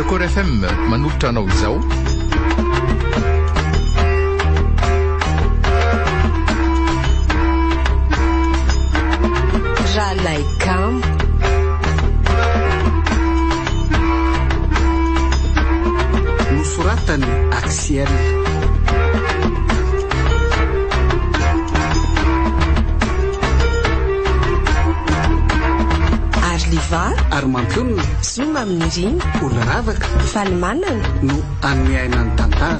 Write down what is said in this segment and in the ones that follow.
Accord FM manolotra anao izao. Ralaikamo. Nosoratan'i Axiel. Arliva. Ary mampionona. Zoma amin'ny Rina. Olo ravaka. Falimanana. No hanome aina ny tantara.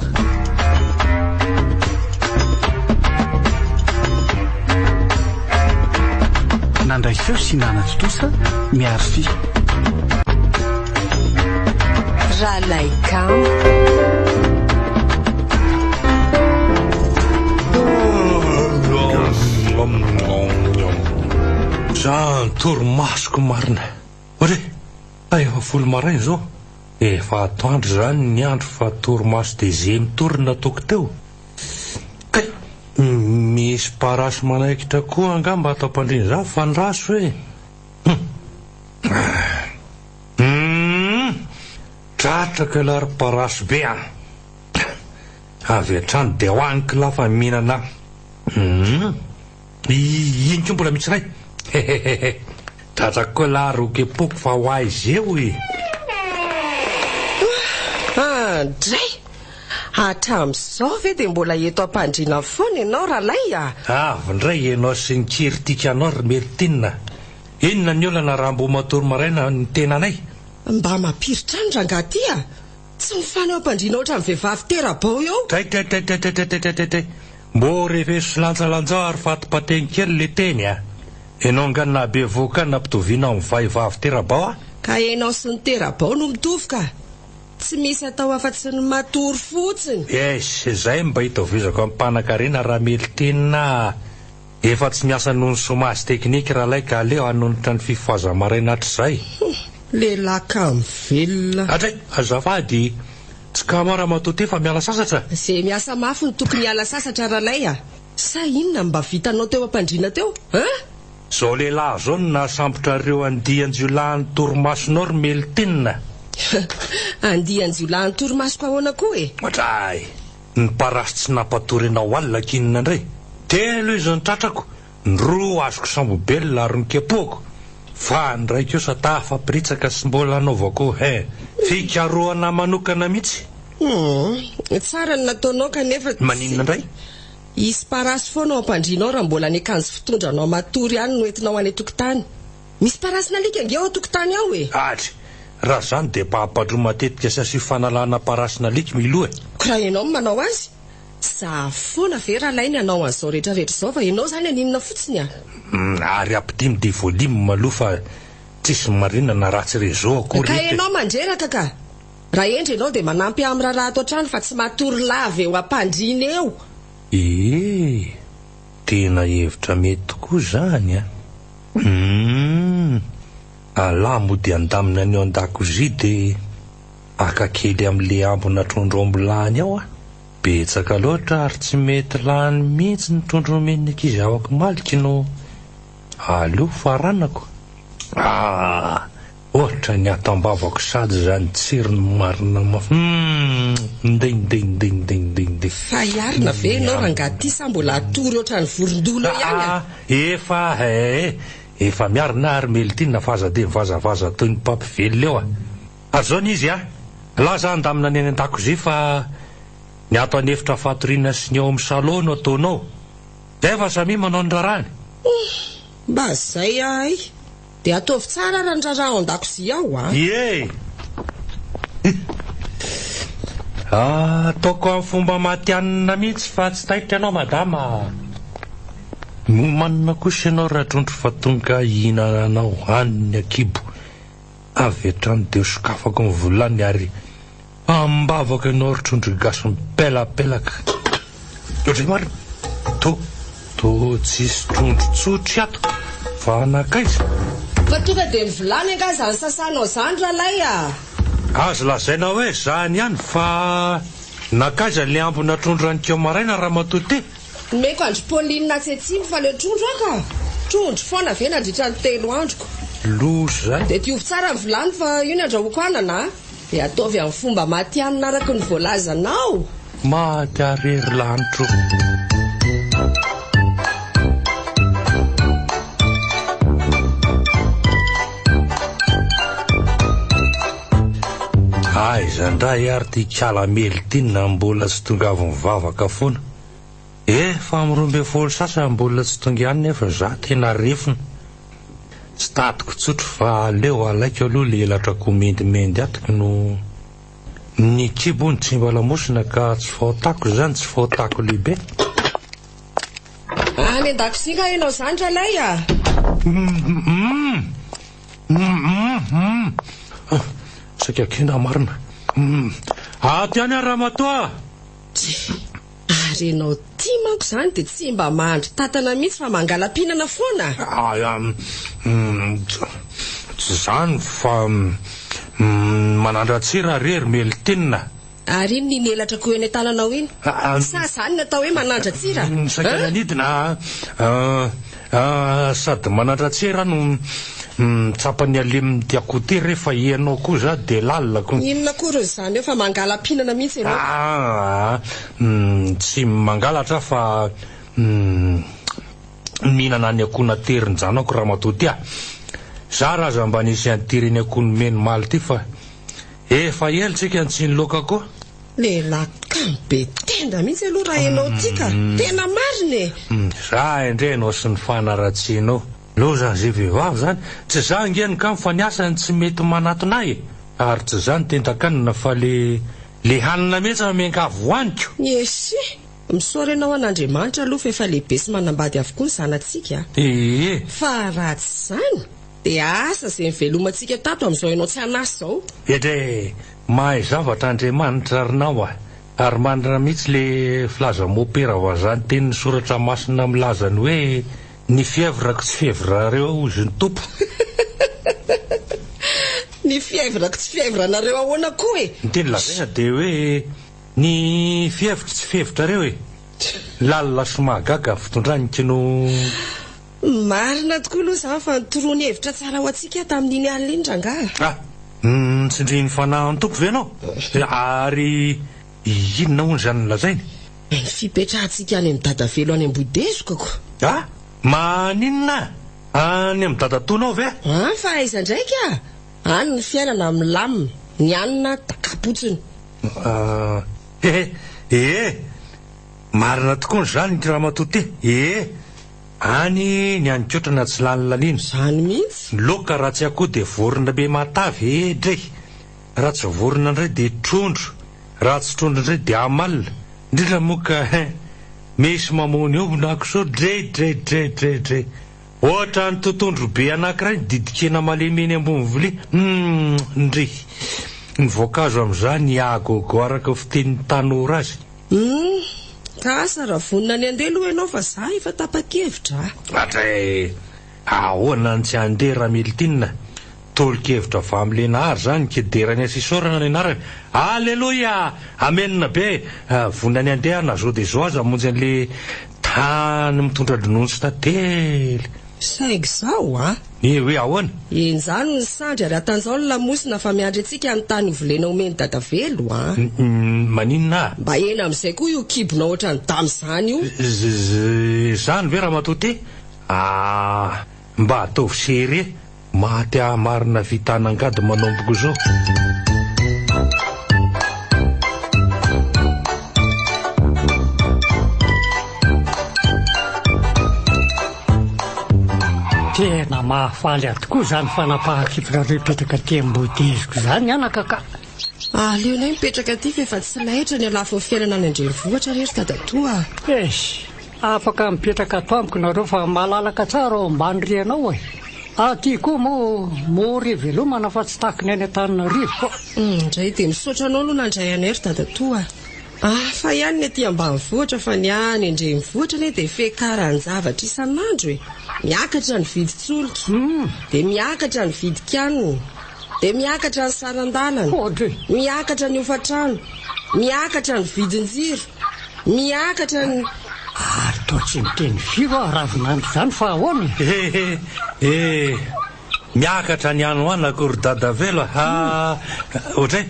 Nandray feo sy nanatontosa Miarify. Ralaikamo. Zany torimasoko marina. Ory, efa folo maraina izao. Efa atoandro izany ny andro fa torimaso dia ze mitory no nataoko teo. Kay! Misy parasy manaikitra koa angamba ato am-pandriana izany fa andraso e! Hum! Hum! Tratrako ialahy ry parasy be a! Avy hatrany dia ho any kila fa mihinana Hum! Iny koa mbola misy iray. Hehehehe. Tratrako koa lahy ry okepoko fa ho aiza eo e! Andray! Hatramin'izao ve dia mbola eto am-pandriana foana ianao ralay a? Avy indray ianao sy ny kiritikanao ry Meltine. Inona ny olana raha mbo matory maraina ny tenanay? Mba mampiritrano rangahy ty a! Tsy mifana eo am-pandriana ohatran'ny vehivavy tera-bao eo. Tay tay tay tay tay tay tay tay. Mbô refeso sy lanjalanjao ary fatipateny kely le teny a! Enao nga nahabevohoka nampitoviana am vahivavy tera-bao a! Ka enao sy ny tera-bao no mitovy ka! Tsy misy atao afa-tsy ny matory fotsiny! Yes, zay mba itovizako am mpanakarena Ramelitena a! Efa tsy miasa noho ny chômage technique ralay ka aleo hanonitra ny fifohaza maraina hatrizay. Hum, lehilahy kamo velona. Hatray, azafady, tsy kamo aho ramatoa ty fa miala sasatra. Ze miasa mafy no tokony hiala sasatra ralay a! Sa inona no mba vitanao teo am-pandriana teo hein? Zao lehilahy zao no nahasambotra ireo andian-jiolahin'ny torimasonao ry Meltine. Andian-jiolahin'ny torimasoko ahoana koa e? Hatray, Ny parasy tsy nampatory anao alina k'inona indray? Telo izy ny tratrako, ny roa azoko sambobelona ary nokepohako, fa ny iray kosa tafapiritsaka sy mbola anaovako he fikarohana manokana mihitsy. Humm, tsara ny nataonao kanefa tsy. Maninona indray? Hisy parasy foana ao am-pandrianao raha mbola ny akanjo fitondranao matory ihany no entinao any an-tokotany. Misy parasin'alika ange ao an-tokotany ao e! Adry! Raha izany dia mpahampandroa matetika sy asio fanalana parasin'alika Milou e! Ko raha ianao no manao azy? Za foana ve ralay ny hanao an'izao rehetra rehetra izao fa ianao izany haninona fotsiny a! Ary ampidino dia volume aloha fa tsisy marina na ratsy réseau akory Ka eto e! ianao mandreraka ka! Raha hendry ianao dia manampy ahy amin'ny raharaha ato an-trano fa tsy matory lava eo am-pandriana eo! Ee! Tena hevitra mety tokoa izany an! Humm! Allah mody handamina ny ao an-dakozia dia haka kely amin'le ambina trondro omby lany ao aho. Betsaka loatra ary tsy mety lany mihitsy ny trondro omen'ny ankizy havako maliky no aleo faranako. Ah! Ohatra ny ato am-bavako sady izany tsirony marina mafy humm! Nding ding ding ding ding ding. Fa hiarina ve ianao rangahy ty sa mbola hatory ohatran'ny vorondolo eo ihany a? Aa efa ee efa miarina aho ry Meltina fa aza dia mivazavaza toy ny mpampivelona eo a! Ary zao ny izy a! Laza handamina ny any an-dakozia fa ny ato an'efitra fatoriana sy ny ao amin'ny salon no ataonao. Zay fa samia manao ny raharahany. Humm! Mba zay ahay. Dia ataovy tsara ara ny raharaha ao an-dakozia ao a! Ie! Ataoko amin'ny fomba matihanina mihitsy fa tsy taitra ianao madama a! Nomanina kosa ianao Ratrondro fa tonga hihinana anao any an-kibo. Avy hatrany dia hosokafako ny volany ary Ambavaka ianao ry trondro gasy mipelapelaka. Ohatry marina. To, to tsisy trondro tsotry ato fa nankaiza? Fa tonga dia ny vilany angaha izany sasanao izany ralay a! Azo lazaina hoe izany ihany fa nankaiza ilay ambina trondro anikeo maraina ramatoa ty? Nomeko an-dry Pauline atsy atsimo fa leo trondro aho ka! Trondro foana ve nandritra ny telo androko? Loza izany. Dia diovy tsara ny vilany fa io ny andrahoako anana a! Dia ataovy amin'ny fomba matihanina araka ny voalazanao. Maty aho re ry lanitro. Aiza indray ary ity kala Meltine mbola tsy tonga avy mivavaka foana. Efa amin'ny 12 sasany mbola tsy tonga ihany nefa za tena refona. Tsy tadiko tsotro fa aleo alaiko aloha le elatra akoho mendimendy ato no ny kibo hono tsy mba lamosina ka tsy fahotako izany tsy fahotako lehibe. Any an-dakozia nga ianao izany ralay a? Saika kenda marina. Ato ihany ary ramatoa a! Ary ianao ity manko izany dia tsy mba mahandry tatana mihitsy fa mangala-pihinana foana. Tsy izany fa manandra-tsira re ry Meltine. Ary inona iny elatra akoho eny an-tananao iny? Sa izany no atao hoe manandra-tsira? Saika nanidina sady manandra-tsira no mitsapa ny halemin'ity akoho ity re fa ianao koa za dia lalina ko. Inona akory izany eo fa mangala-pihinana mihitsy ianao. Aa tsy mangalatra aho fa mihinana ny akoho naterin-janako ramatoa ity a! Za raha aza mba nisy an'ity reny akoho nomeny omaly ity fa efa ela tsika no tsy niloaka koa. Lehilahy kamo be tenda mihitsy aloha raha ianao ity ka! Tena marina e! Za indray ianao sy ny fanaratsianao. Loza ze vehivavy zany, tsy za ange no kamo fa ny asany tsy mety manatona ahy e! Ary tsy za no tentan-kanina fa le le hanina mihitsy no miangavy hohaniko. Esy! Misaora ianao an'Andriamanitra aloha fa efa lehibe sy manambady avokoa ny zanatsika a! Ee! Fa raha tsy izany dia asa izay nivelomantsika tato amin'izao ianao tsy an'asa izao. Edrey! Mahay zavatra Andriamanitra ry nao a! Ary marina mihitsy le filaza mopera vazaha ny tenin'ny soratra masina milaza ny hoe Ny fièvre-ko tsy fièvre-nareo hozy ny Tompo. Ny fièvre-ko tsy fièvre-nareo ahoana koa e? Ny teny lazaina dia hoe ny fièvre-ko tsy fièvre-trareo e! Lalina sy mahagaga ny fitondran'ny kino. Marina tokoa aloha izany fa nitoroany hevitra tsara ho antsika tamin'iny alina iny rangahy. Ah! Notsindrian'ny Fanahin'ny Tompo ve ianao? Ary inona hono izany nolazainy? Ny fipetrahantsika any amin'i Dadavelo any Ambohidezoka ko. Ah! Maninona? Any amin'i Dadatoanao ve? An, fa aiza indray ka? Any ny fiainana milamina, ny hanina daka-potsiny. Ah, he, ee, marina tokoa izany ry ramatoa ty, ee, any ny hanin-kotrana tsy lany laniana. Izany mihitsy. Ny laoka raha tsy akoho dia vorona be matavy, edrey! Raha tsy vorona indray dia trondro. Raha tsy trondro indray dia amal, indrindra moa ka hein, misy mamono omby na kisoa, dre dre dre dre dre. Ohatran'ny totondro be anankiray ny didin-kena malemy eny ambony vilia, humm, ndry. Ny voankazo amin'izany agogo araka ny fitenin'ny tanora azy. Humm, ka asa raha vonona ny handeha aloha ianao fa za efa tapa-kevitra a. Dre, ahoana no tsy handeha Ramilitine? Tolo-kevitra avy amin'i Lenahary izany, Kederany sy Isaorana ny anarany. Aleloia! Amena be! Vonona ny handeha aho na zao dia zao aza hamonjy an'le tany mitondra dronono sy tantely. Saingy izao an! Ny hoe ahoana? Henjano ny sandry ary atanjao ny lamosina fa miandry antsika ny tany hovolena omen'i Dadavelo an! Maninona? Mba hena amin'izay koa io kibonao ohatran'ny dama izany io. Izany ve ramatoa ty? Ah! Mba ataovy serie. Maty ahy marina vitana angady manomboka izao. Tena mahafaly ahy tokoa izany fanapahan-kevitrareo hipetraka aty Ambodeziko izany anaka ka. Aleonay mipetraka aty fa efa tsy laitra ny halafon'ny fiainana any an-drenivohitra re ry dadatoa a. Eish! Afaka mipetraka ato amiko nareo fa malalaka tsara ao ambany rihana ao e! Aty koa moa mora ivelomana fa tsy tahaky ny any Antananarivo koa. Indray dia misaotra anao aloha nandray anay ry dadatoa a! Hafa ihany ny aty ambanivohitra fa ny any an-drenivohitra anie dia fiakaran-javatra isan'andro e! Miakatra ny vidin-tsolika, dia miakatra ny vidin-kanina, dia miakatra ny saran-dalana, miakatra ny hofantrano, miakatra ny vidin-jiro, miakatra ny. Ary toa tsy miteny firy aho ravinandro izany fa ahoana e? He he he! Miakatra ny any ho any akory Dadavelo a! Ohatray,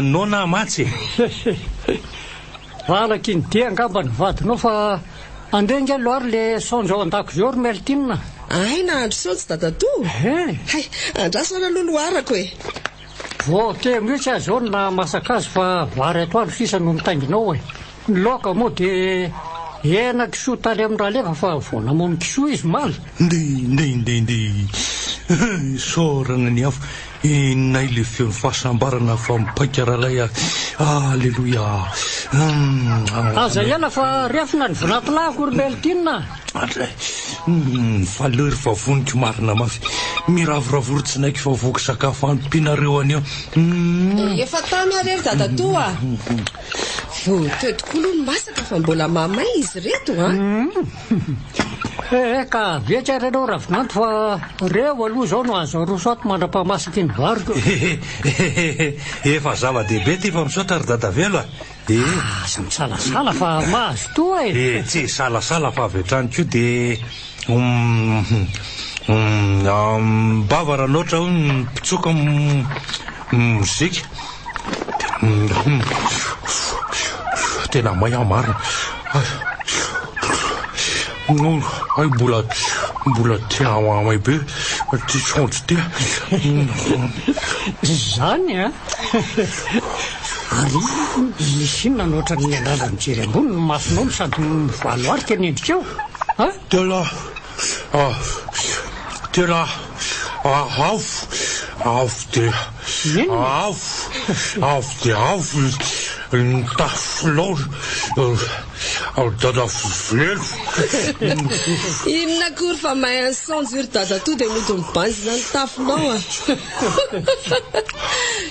noana aho mantsy e! Valaky ny dia angamba ny vadinao fa andeha ange aloha ary le saonjo ao an-dakozia ao ry Meltine. Hay nahandro saonjo dadatoa? Hay, andrasana aloha ny hoarako e! Vao teo mihitsy aho izao no nahamasaka azy fa vary atoandro sisa no mitaingina ao e! Ny laoka moa dia hena kisoa tany amin'ny Raleva fa vao namono kisoa izy omaly. Ndeha, ndeha, ndeha, ndeha. Isaorana ny Avo. Henonay ilay feon'ny fahasambarana fa mipaika ralay a. Aleloia. Aza ela fa refona ny vinampilahiko ry Meltine a. Andray. Faly ry vavoniko marina mafy. Miravoravory tsy naiky fa voky sakafo ampianareo anio. Efa tamy ary ry dadatoa a. Vao teo tokoa aloha ny masaka fa mbola mamay izy ireto a. Eh, ka avy etsy ary ianao Ravinanto fa reo aloha izao no azo aroso ato mandra-pahamasaky ny variko. Efa zava-dehibe ity fa misaotra ry Dadavelo a. Eh. Aza misalasala fa mazotoa e. Eh, tsy hisalasala fa avy hatrany koa dia am-bava raha loatra hoy ny mpitsoka mozika. Tena may aho marina. Hay mbola mbola tena mamay be ity saonjo ity. Izany an! Ary misy inona no ohatran'ny miandrandra mijery ambony ny masonao no sady mivaloarika ny endrikao? An? Tena tena avo avo dia avo avo dia avo ny tafonao Dada velo. Inona akory fa may an'i Saonjo io ry dadatoa dia mody mibanjina ny tafonao a.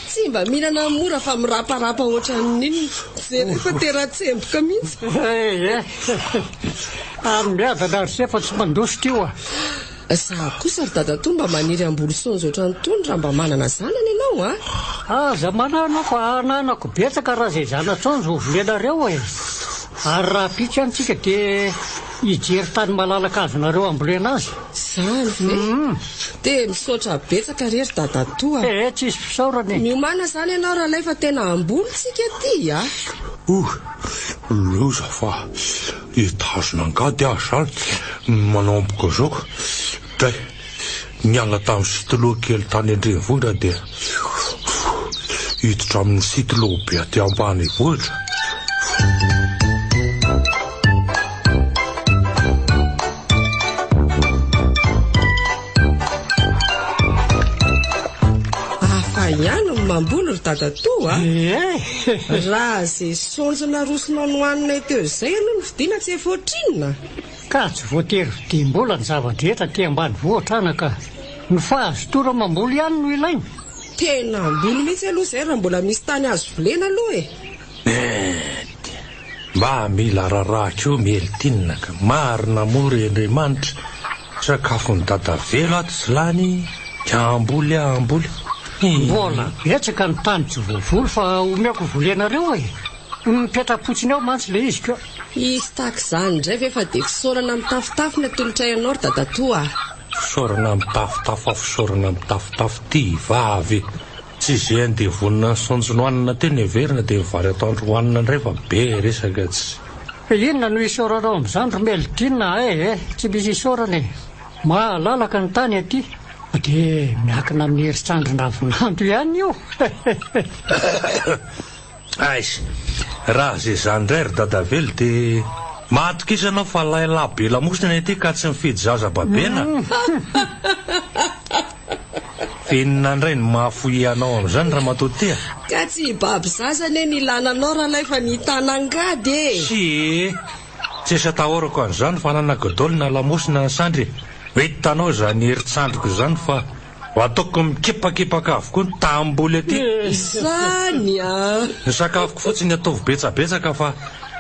Tsy mba mihinana mora fa miraparapa ohatran'ny inona. Jereo fa tera-tsemboka mihitsy. Eh eh. Ary miadana ry se fa tsy mandositra io a. Za kosa ry dadatoa mba maniry hamboly saonjo ohatran'itony raha mba manana zanany ianao a! Aza manahy anao fa ananako betsaka raha izay zana-tsaonjo ho volenareo e! Ary rahampitso ihany tsika dia hijery tany malalaka azonareo hambolena azy. Izany ve? Dia misaotra betsaka re ry dadatoa a! Ee, tsisy fisaorana e! Miomàna izany ianao ralay fa tena hamboly tsika aty a! Oh! Loza fa Hitazona angady aho izany manomboka izao ka. Dray, niala tamin'ny stylo kely tany an-drenivohitra dia hiditra amin'ny stylo be aty ambanivohitra. Hafa ihany ny mamboly ry dadatoa a! Ee! Raha ze saonjo narosonao nohaninay teo izay aloha no vidiana tsy efa ohatrinona? Ka tsy voatery vidiam-bola ny zava-drehetra aty ambanivohitra anaka. Ny fahazotoana mamboly ihany no ilaina. Tena hamboly mihitsy aloha izay raha mbola misy tany azo volena aloha e! Mety. Mba mila raharaha koa Meltine ka. Marina moa ry Andriamanitra, sakafon'i Dadavelo ato tsy lany ka hamboly aho hamboly. Mbola betsaka ny tany tsy voavoly fa omeko volenareo e! Mipetra-potsiny ao mantsy ilay izy ka. Hisy tahaka izany indray ve fa dia fisaorana mitafotafo ny atolotray anao ry dadatoa a! Fisaorana mitafotafo a fisaorana mitafotafo ty vavy. Tsy izay andevonina ny saonjo nohanina teo no heverina dia ny vary atoandro hohanina indray fa be resaka tsy. Inona no isaoranao amin'izany ry Melodina a eh tsy misy isaorana e! Mahalalaka ny tany aty fa dia miankina amin'ny herin-tsandrin-dravinanto ihany io. Aiza! Raha izay izany indray ry Dadavelo dia mahatokisa anao fa lahilahy be lamosina ny aty ka tsy mifidy zaza babena. F'inona indray no mahafohy anao amin'izany ramatoa ty a? Ka tsy hibaby zaza anie ny ilana anao ralay fa ny hitana angady e! Tsia e! Tsisy atahorako an'izany fa ananako daholo na lamosina na sandry e! Ho hitanao izany herin-tsandriko izany fa ho ataoko mikipakipaka avokoa ny tamboly aty. Izany a! Ny sakafoko fotsiny ataovy betsabetsaka fa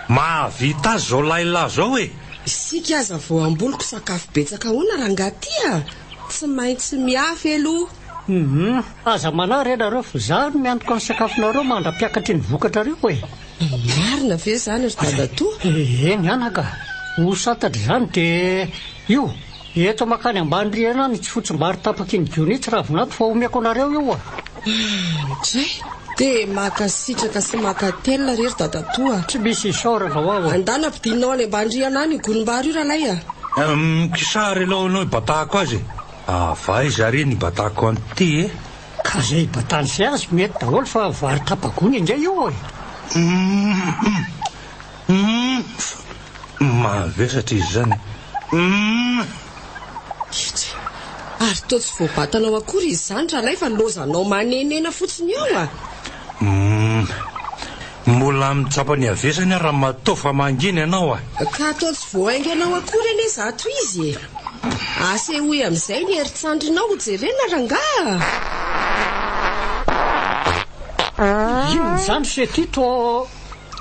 mahavita azy izao lahilahy izao e! Isika aza vao hamboliko sakafo betsaka ahoana rangahy ty a! Tsy maintsy miafy aloha. Hum, aza manahy re nareo fa izaho no miantoka ny sakafonareo mandra-piakatry ny vokatrareo e! Marina ve izany ry dadatoa? Eny anaka, ho santatra izany dia io. Eto makany ambany rihana any tsy fotsimbary tapaky ny gony itsy ravinato fa omeko anareo io a! Dray! Dia mankasitraka sy mankatelina re ry dadatoa a! Tsy misy isaorana ho aho a! Andana ampidininao any ambany rihana any io gonim-bary io ralay a! Kisary aloha no hibatahako azy e! Avy aiza re ny hibatahako an'ity e? Ka izay hibatan'izay azy mety daholo fa vary tapa-gony ange io e! Hum! Humm! Mavesatra izy izany e! Humm! Etsy! Ary toa tsy voabatanao akory izy izany rahalahy fa lozanao manenena fotsiny eo a! Humm! Mbola mitsapa ny havesany aho ramatoa fa mangina ianao a! Ka toa tsy voahainganao akory anie izato izy e! Asehoy amin'izay ny herin-tsandrinao ho jerena rangaha a! Inona izany se ty toa.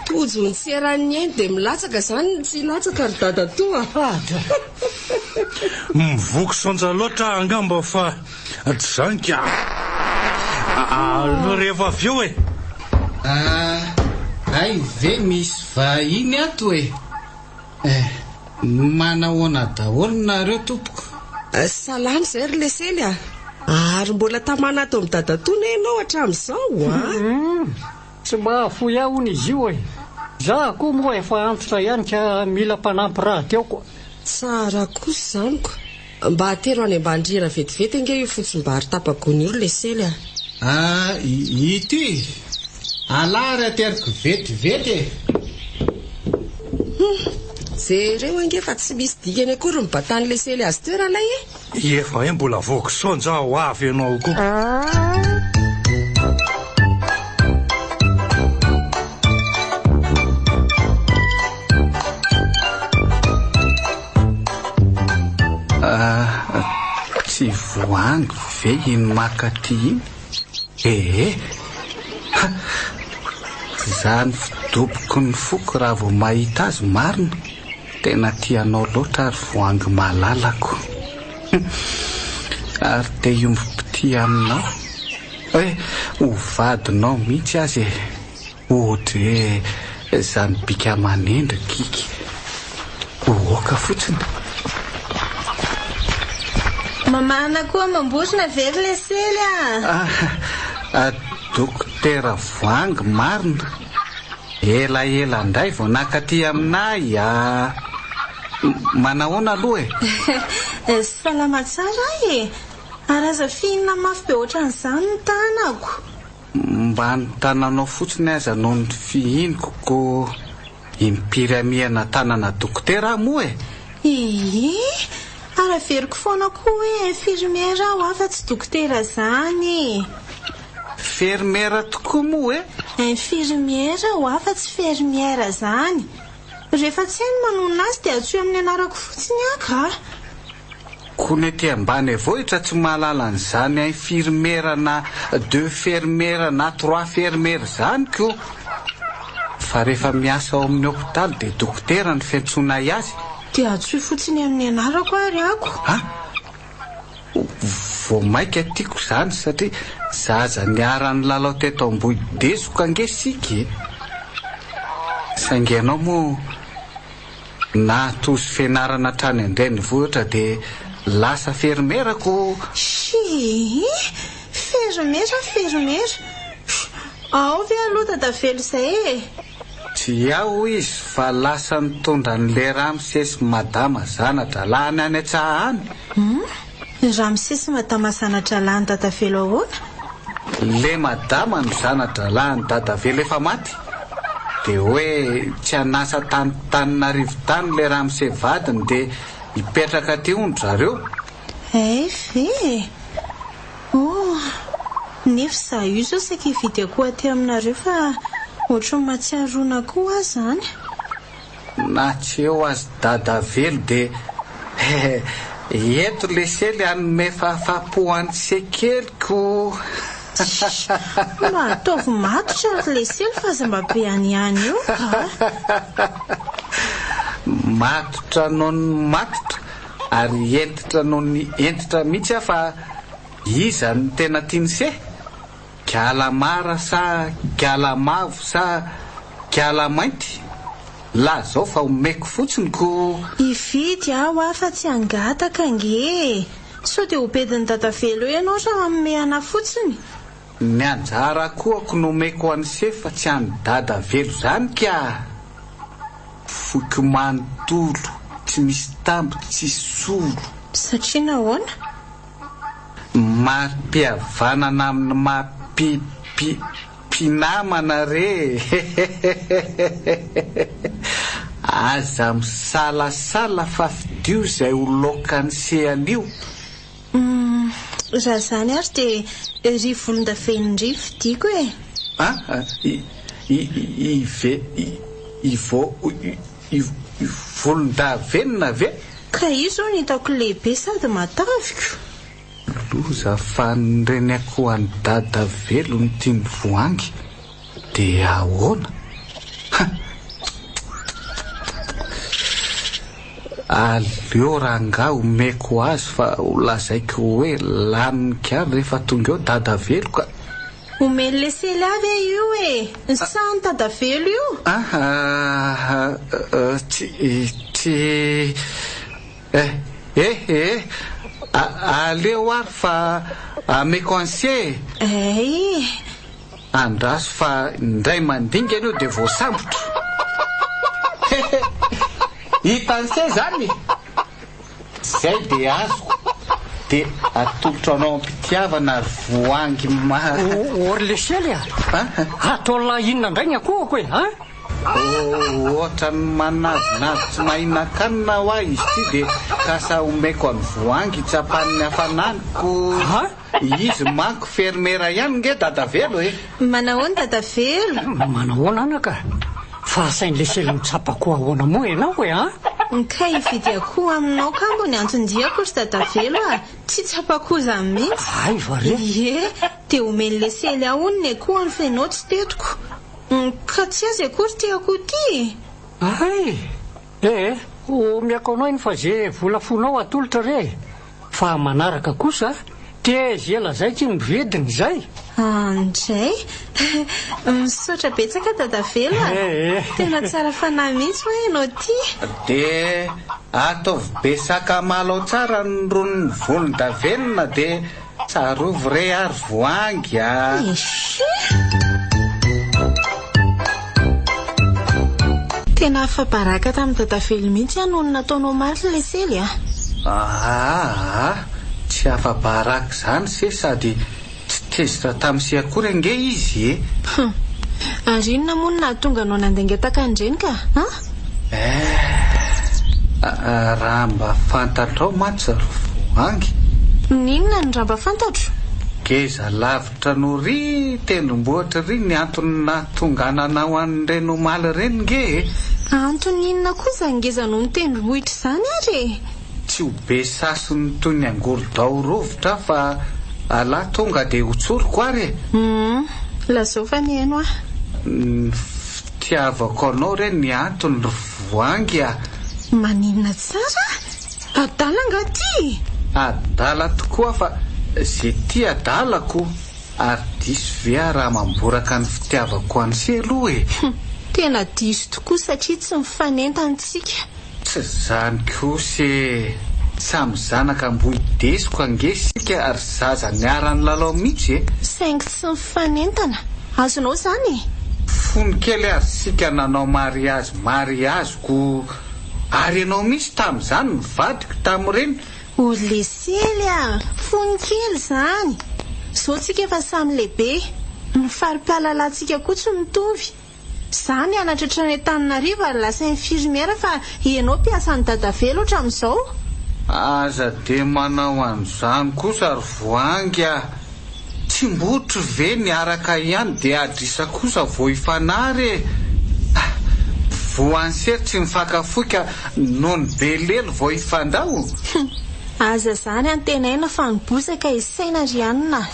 Tojo ny tsy eran'ny ainy dia milatsaka izany ny tsy hilatsaka ry dadatoa a! Mivoky saonja loatra aho angamba fa tsy izany ka! Aleo rehefa avy eo e! Ah, hay ve misy vahiny ato e! Eh, manahoana daholo nareo tompoko? Salama izay ry Lesely a! Ary mbola tamana ato amin'i dadatoa ne ianao hatramin'izao a! Tsy mahafoy ahy hono izy io e! Za koa moa efa antitra ihany ka mila mpanampy rahateo koa. Tsara kosa izany ko! Mba atero any ambany rihana vetivety ange io fotsim-bary tapa-gony io ry Lesely a! Ah, ity! Alà ary ateriko vetivety e! Hum! Jereo ange fa tsy misy dikany akory ny batan'i Lesely azy teo ralay e! Efa hoe mbola voky saonja ho avy ianao koa. Ah, tsy voangy ve iny maka ty iny? Ee! Ha! Zany fidoboky ny foko raha vao mahita azy marina. Tena tia anao loatra ry voahangy malalako Ary te hiombom-pitia aminao Eh, ho vadinao mihitsy aza e Ohatry hoe zany bika aman'endrika iky Ohoka fotsiny. Mamahana koa amam-borona ve ry Lesely a? Ah, Dokotera Voahangy marina. Ela ela ndray vao nakaty aminay a! Manahoana aloha e? Salama tsara aho e! Ary aza fihinina mafy be ohatran'izany ny tanako. Mba ny tananao fotsiny aza no nofihiniko ko impiry hamihana tanana dokotera aho moa e! Ee! Ary averiko foana koa hoe infirmière aho fa tsy dokotera zany e! Fermière tokoa moa e! Infirmière hoa fa tsy fermière zany. Rehefa tsy hay ny manonona azy dia antsoy amin'ny anarako fotsiny aho ka. Ko ny aty ambanivohitra tsy mahalala an'izany infirmière na deux fermière na trois fermière zany ko. Fa rehefa miasa ao amin'ny hopitaly dia dokotera no fiantsoanay azy. Dia antsoy fotsiny amin'ny anarako ary ako. A! Vao maika tiako izany satria zaza niara-nilalao teto Ambohidezoka ange isika e! Saingy ianao moa nahatozo fianarana hatrany an-drenivohitra dia lasa ferimera ko! Shii! Ferimera, ferimera! Ao ve aloha dadavelo izay e! Tsy ao hoy izy fa lasa nitondra an'le ramose sy madama zana-dralahiny any an-tsaha any. Hum? Ramose sy madama zana-dralahin'i Dadavelo ahoana? Le madama no zana-dralahin'i Dadavelo efa maty. De hoe tsy an'asa tany Taninarivo tany le ramose vadiny de hipetraka aty hono zareo. Hay ve e! Oh! Nefa izaho io izao saika hividy akoho aty aminareo fa ohatran'ny mahatsiaro ron'akoho aho izany. Na tsy eo aza Dadavelo dia he eto lesely hanome fahafahampo an'i Sekeliko. Tssy! Mba ataovy matotra ry lesely fa aza mba be hanihany eo ka! Matotra noho ny matotra ary hentitra noho ny hentitra mihitsy aho fa Iza no tena tian'i se? Kiala mara sa kiala mavo sa kiala mainty? Lazao fa omeko fotsiny ko. Hividy aho hoa fa tsy hangataka ange e! Sao dia ho bedin'i Dadavelo eo ianao raha manome anà fotsiny? Ny anjara akohako no omeko an'ise fa tsy an'i Dadavelo izany ka! Foiko manontolo, tsy misy tamby tsy solo. Satria nahoana? Mari-pihavanana amin'ny maha pi pi mpinamana re e! Aza misalasala fa fidio izay ho laokan'ny se anio. Humm, raha izany ary dia ry volondavenona ry fidiako e! A! I i i ve i i vo i i volondavenona ve? Ka io izao no hitako lehibe sady mataviko. Loza fa ny reny akoho an'i dada velona ity ny voangy dia ahoana? Ha! Aleo rangahy omeko azy fa ho lazaiko hoe laniny kary rehefa tonga eo dada velo ka. Omen'i lesely ahy ve io e? Sa an'i dadavelo io? Ah tsy tsy eh eh eh aleo ary fa ameko an'se e! Eh! Andraso fa indray mandingana io dia voasambotro. Hehe! Hitan'se zany? Zay dia azoko. Dia atolotro anao am-pitiavana ry voahangy ma. Ô ry lesely a! Ataon'lah inona indray ny akohoko e? An? Ohatran'ny manavinavy tsy mahinan-kanina hoa izy ity dia kasa omeko an'i Voahangy hitsapany ny hafanany ko. Izy manko fermera ihany nge Dadavelo e! Manahoana Dadavelo? Manahoana anaka? Fa asain'i Lesely mitsapa akoho ahoana moa ianao e an? Kay hividy akoho aminao kambo ny anton-diako ry Dadavelo a! Tsy hitsapa akoho izany mihitsy. Hay va re? Ie, dia omen'i Lesely ahy hono ny akohony fa ianao tsy tetiko. Ka tsy azy akory ity akoho ity e! Hay! Eh! Omeko anao iny fa ze vola fonao atolotra re e! Fa manaraka kosa te ze lazaiko iny vidiny zay! Andray! Misaotra betsaka Dadavelo a! Tena tsara fanahy mihitsy hoa ianao ity! De ataovy be sakamala ao tsara ny ron'ny volondavenona de Tsarovy re ary voahangy a! Tena afa-baraka tamin'i Dadavelo mihitsy aho noho ny nataonao omaly Lesely a! Aa! Tsy afa-baraka izany se sady tsy tezitra tamin'i se akory ange izy e! Hum! Ary inona moa no nahatonga anao nandainga tahaka an'ireny ka? An? Eh! Raha mba fantatrao mantsy ry Voahangy. N'inona no raha mba fantatro? Ngeza lavitra noho ry tendrombohitra ry ny antony nahatonganana ho an'ireny omaly ireny nge e! Antony inona koa izany ngeza noho ny tendrombohitra izany ary e? Tsy ho be sasiny toy ny angorodao rovitra aho fa Allah tonga dia hotsoriko ary e! Hum! Lazao fa mihaino aho. Ny fitiavako anao re ny antony ry Voahangy a! Maninona tsara? Adala angaha ty e? Adala tokoa fa ze tia adala ko! Ary diso ve aho raha mamboraka ny fitiavako an'se aloha e? Hum! Tena diso tokoa satria tsy mifanentana isika. Tsy zany kosa e! Samy zanaka Ambohidesoka ange isika ary zaza niara-nilalao mihitsy e! Saingy tsy mifanentana. Azonao izany e! Fony kely ary isika nanao mariazy mariazy ko! Ary ianao mihitsy tamin'izany no vadiko tamin'ireny. O ry lesely a! Fony kely izany! Izao tsika efa samy lehibe. Ny fari-pahalalantsika koa tsy mitovy. Za nianatra hatrany Antananarivo ary lasa infirmière fa ianao mpiasan'i Dadavelo hatramin'izao. Aza dia manao an'izany kosa ry Voahangy a! Tsy mbotry ve niaraka ihany dia adrisa kosa vao hifanary e! Voansery tsy mifankafoy ka nony be lelo vao hifandao? Hum! Aza zany antenaina fa ny bozaka isaina ry anona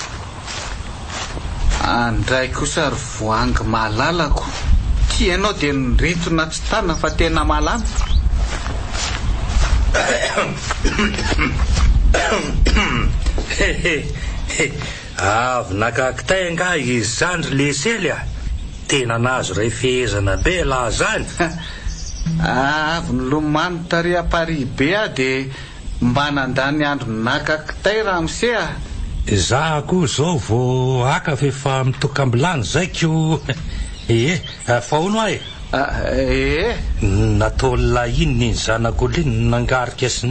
a! Andray kosa ry voahangy malalako, tia anao dia nirintona tsy tana fa tena malama. Avy naka kitay angaha izy zany ry lesely a! Tena nahazo iray fehezana be elah zany! Avy nilomano tary Amparihy-be aho dia mba nandany andro naka kitay ramose a! Za koa zao vao haka f'efa mitokam-bilany zay ko ee! Fa hono hoa e! Ee! Nataon'lah inona iny zanak'olona iny nangarika sy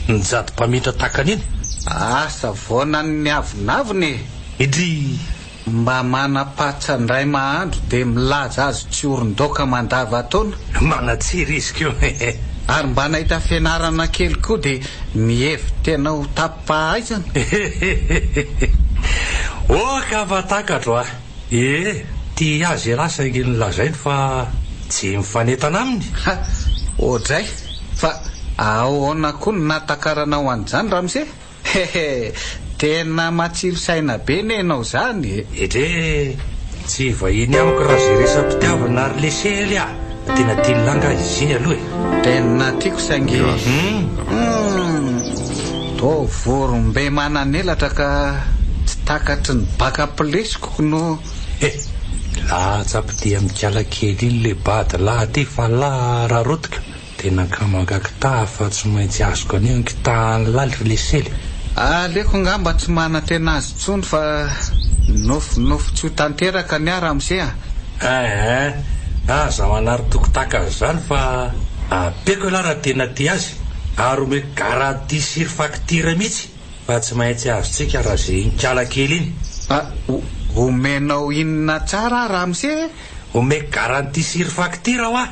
nijady mpamindra takany iny? Asa vao nanniavonavona e! Idry! Mba manam-patsa indray mahandro dia milaza azy tsy orin-daoka mandavan-taona. Manan-tsiry izy ko e! Ary mba nahita fianarana kely koa dia mihevi-tena ho tapi-pahaizana. Oka fa takatro a! Ee, tia azy ialahy saingy nolazainy fa tsy mifanentana aminy. Ha! Oadray! Fa ahoana koa no nahatakaranao an'izany ramose? Hehe! Tena matsilo saina be ne enao zany e! Edree! Tsy vahiny amiko raha ze resa-pitiavana ry lesely a! Tena tian'lah angaha izy iny aloha e! Tena tiako saingy humm! Toa vorombe manan'elatra ka tsy takatry ny baka pilesiko no. He! Latsa-pitia mikala kely iny le bady lahy ty fa lah rarotika. Tena ankamanga kitaha fa tsy maintsy azoko anio ny kitahan'ny laly ry lesely. Aleoko angamba tsy manantena azy intsony fa nofinofy tsy ho tanteraka ny ahy ramose a! Eeh, aza manary toky tahaka an'izany fa ampiako ialahy raha tena tia azy ary omeko garantie sur facture mihitsy fa tsy maintsy azontsika raha ze iny kala kely iny. Ah, omenao inona tsara aho ramose e? Omeko garantie sur facture hoa!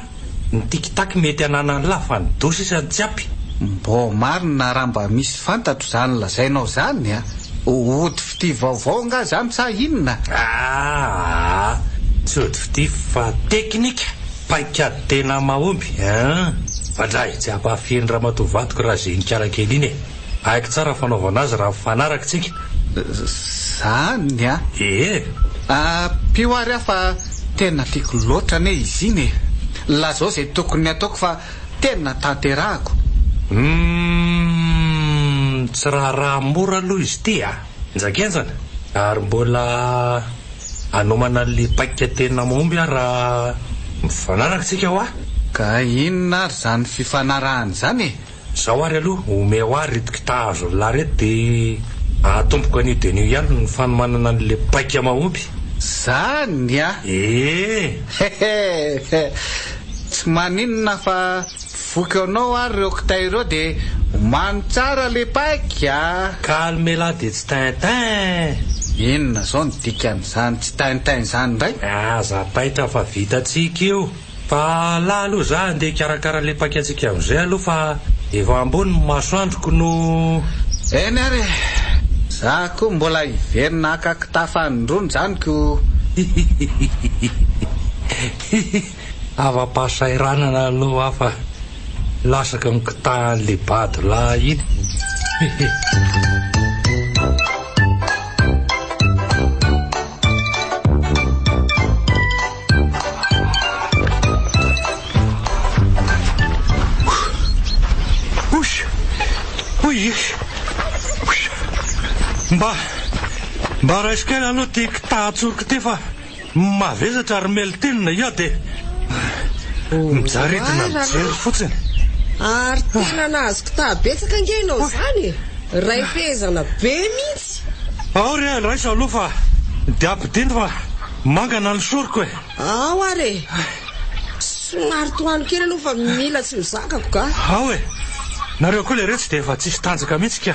Ny tic tac mety ananan'lah fa ny dos sisa no tsy ampy. Mbô marina raha mba misy fantatro zany lazainao zany a! Ody fitia vaovao angaha zany sa inona? Aa! Tsy ody fitia fa teknika, paikady tena mahomby ein! Fa dray tsy hampahafehy ny ramatoa vadiko raha ze iny kala kely iny e! Haiko tsara fanaovana azy raha mifanaraka tsika. Zany a! Ee! Ampio ary aho fa tena tiako loatra anie izy iny e! Lazao izay tokony hataoko fa tena tanterahako. Humm! Tsy raharaha mora aloha izy ity a! Henjakenjana! Ary mbola hanomana an'ilay paika tena mahomby aho raha mifanaraka tsika hoa! Ka inona ary izany fifanarahana izany e? Zao ary aloha, omeo ahy reto kitazo lahy reto de atomboko anio de anio ihany ny fanomanana an'le paika mahomby. Zany a! Ee! Hehehe! Tsy maninona fa voky anao ary ireo kitay ireo de omano tsara le paika a! Calme lah de tsy tintin! Inona zao ny dikan'izany tsy tintin zany indray? Aza taitra fa vitantsika io. Fa lah aloha za andeha hikarakara le paika-tsika amizay aloha fa efa ambony ny masoandroko no. Eny ary e! Za koa mbola hiverina haka kitafa anindroany zany ko. Hihihihihi Afa-pahasahiranana aloha aho fa lasaka ny kitahan'le bado lahy iny. Hihi. Mba, mba raiso kely aloha ity kitahan-tsoroko ity fa mavesatra ry Meltine io dia mijaridina mijery fotsiny. Ary tena nahazo kitaha betsaka ange ianao izany e! Ray fehezana be mihitsy. Ao re, raiso aloha fa dia ampidino fa mangana ny soroko e! Ao ary e! Somary tohano kely aloha fa mila tsy ho zakako ka! Ao e! Nareo koa leretsy dia efa tsisy tanjaka mihitsy ka!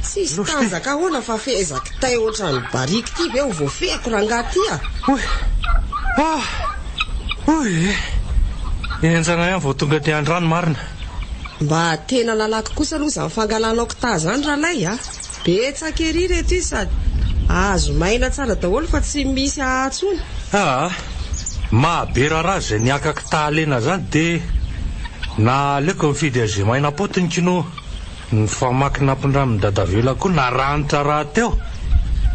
Tsisy tanjaka ahoana fa fehezan-kitay ohatran'ny barrique ity ve ho voafehiko rangahy ty a! Oy! Ah! Oy e! Henjana ihany vao tonga aty an-drano marina. Mba tena nalaky kosa aloha izany fangalanao kitay izany ralay a! Betsaka ery ireto izy sady azo maina tsara daholo fa tsy misy ahaha tsony. Aa! Maha be raharaha izay niaka kitaha lena izany dia na aleoko mifidy azy maina potiny kino ny famaky nampindramin'i Dadavela koa naranitra rahateo.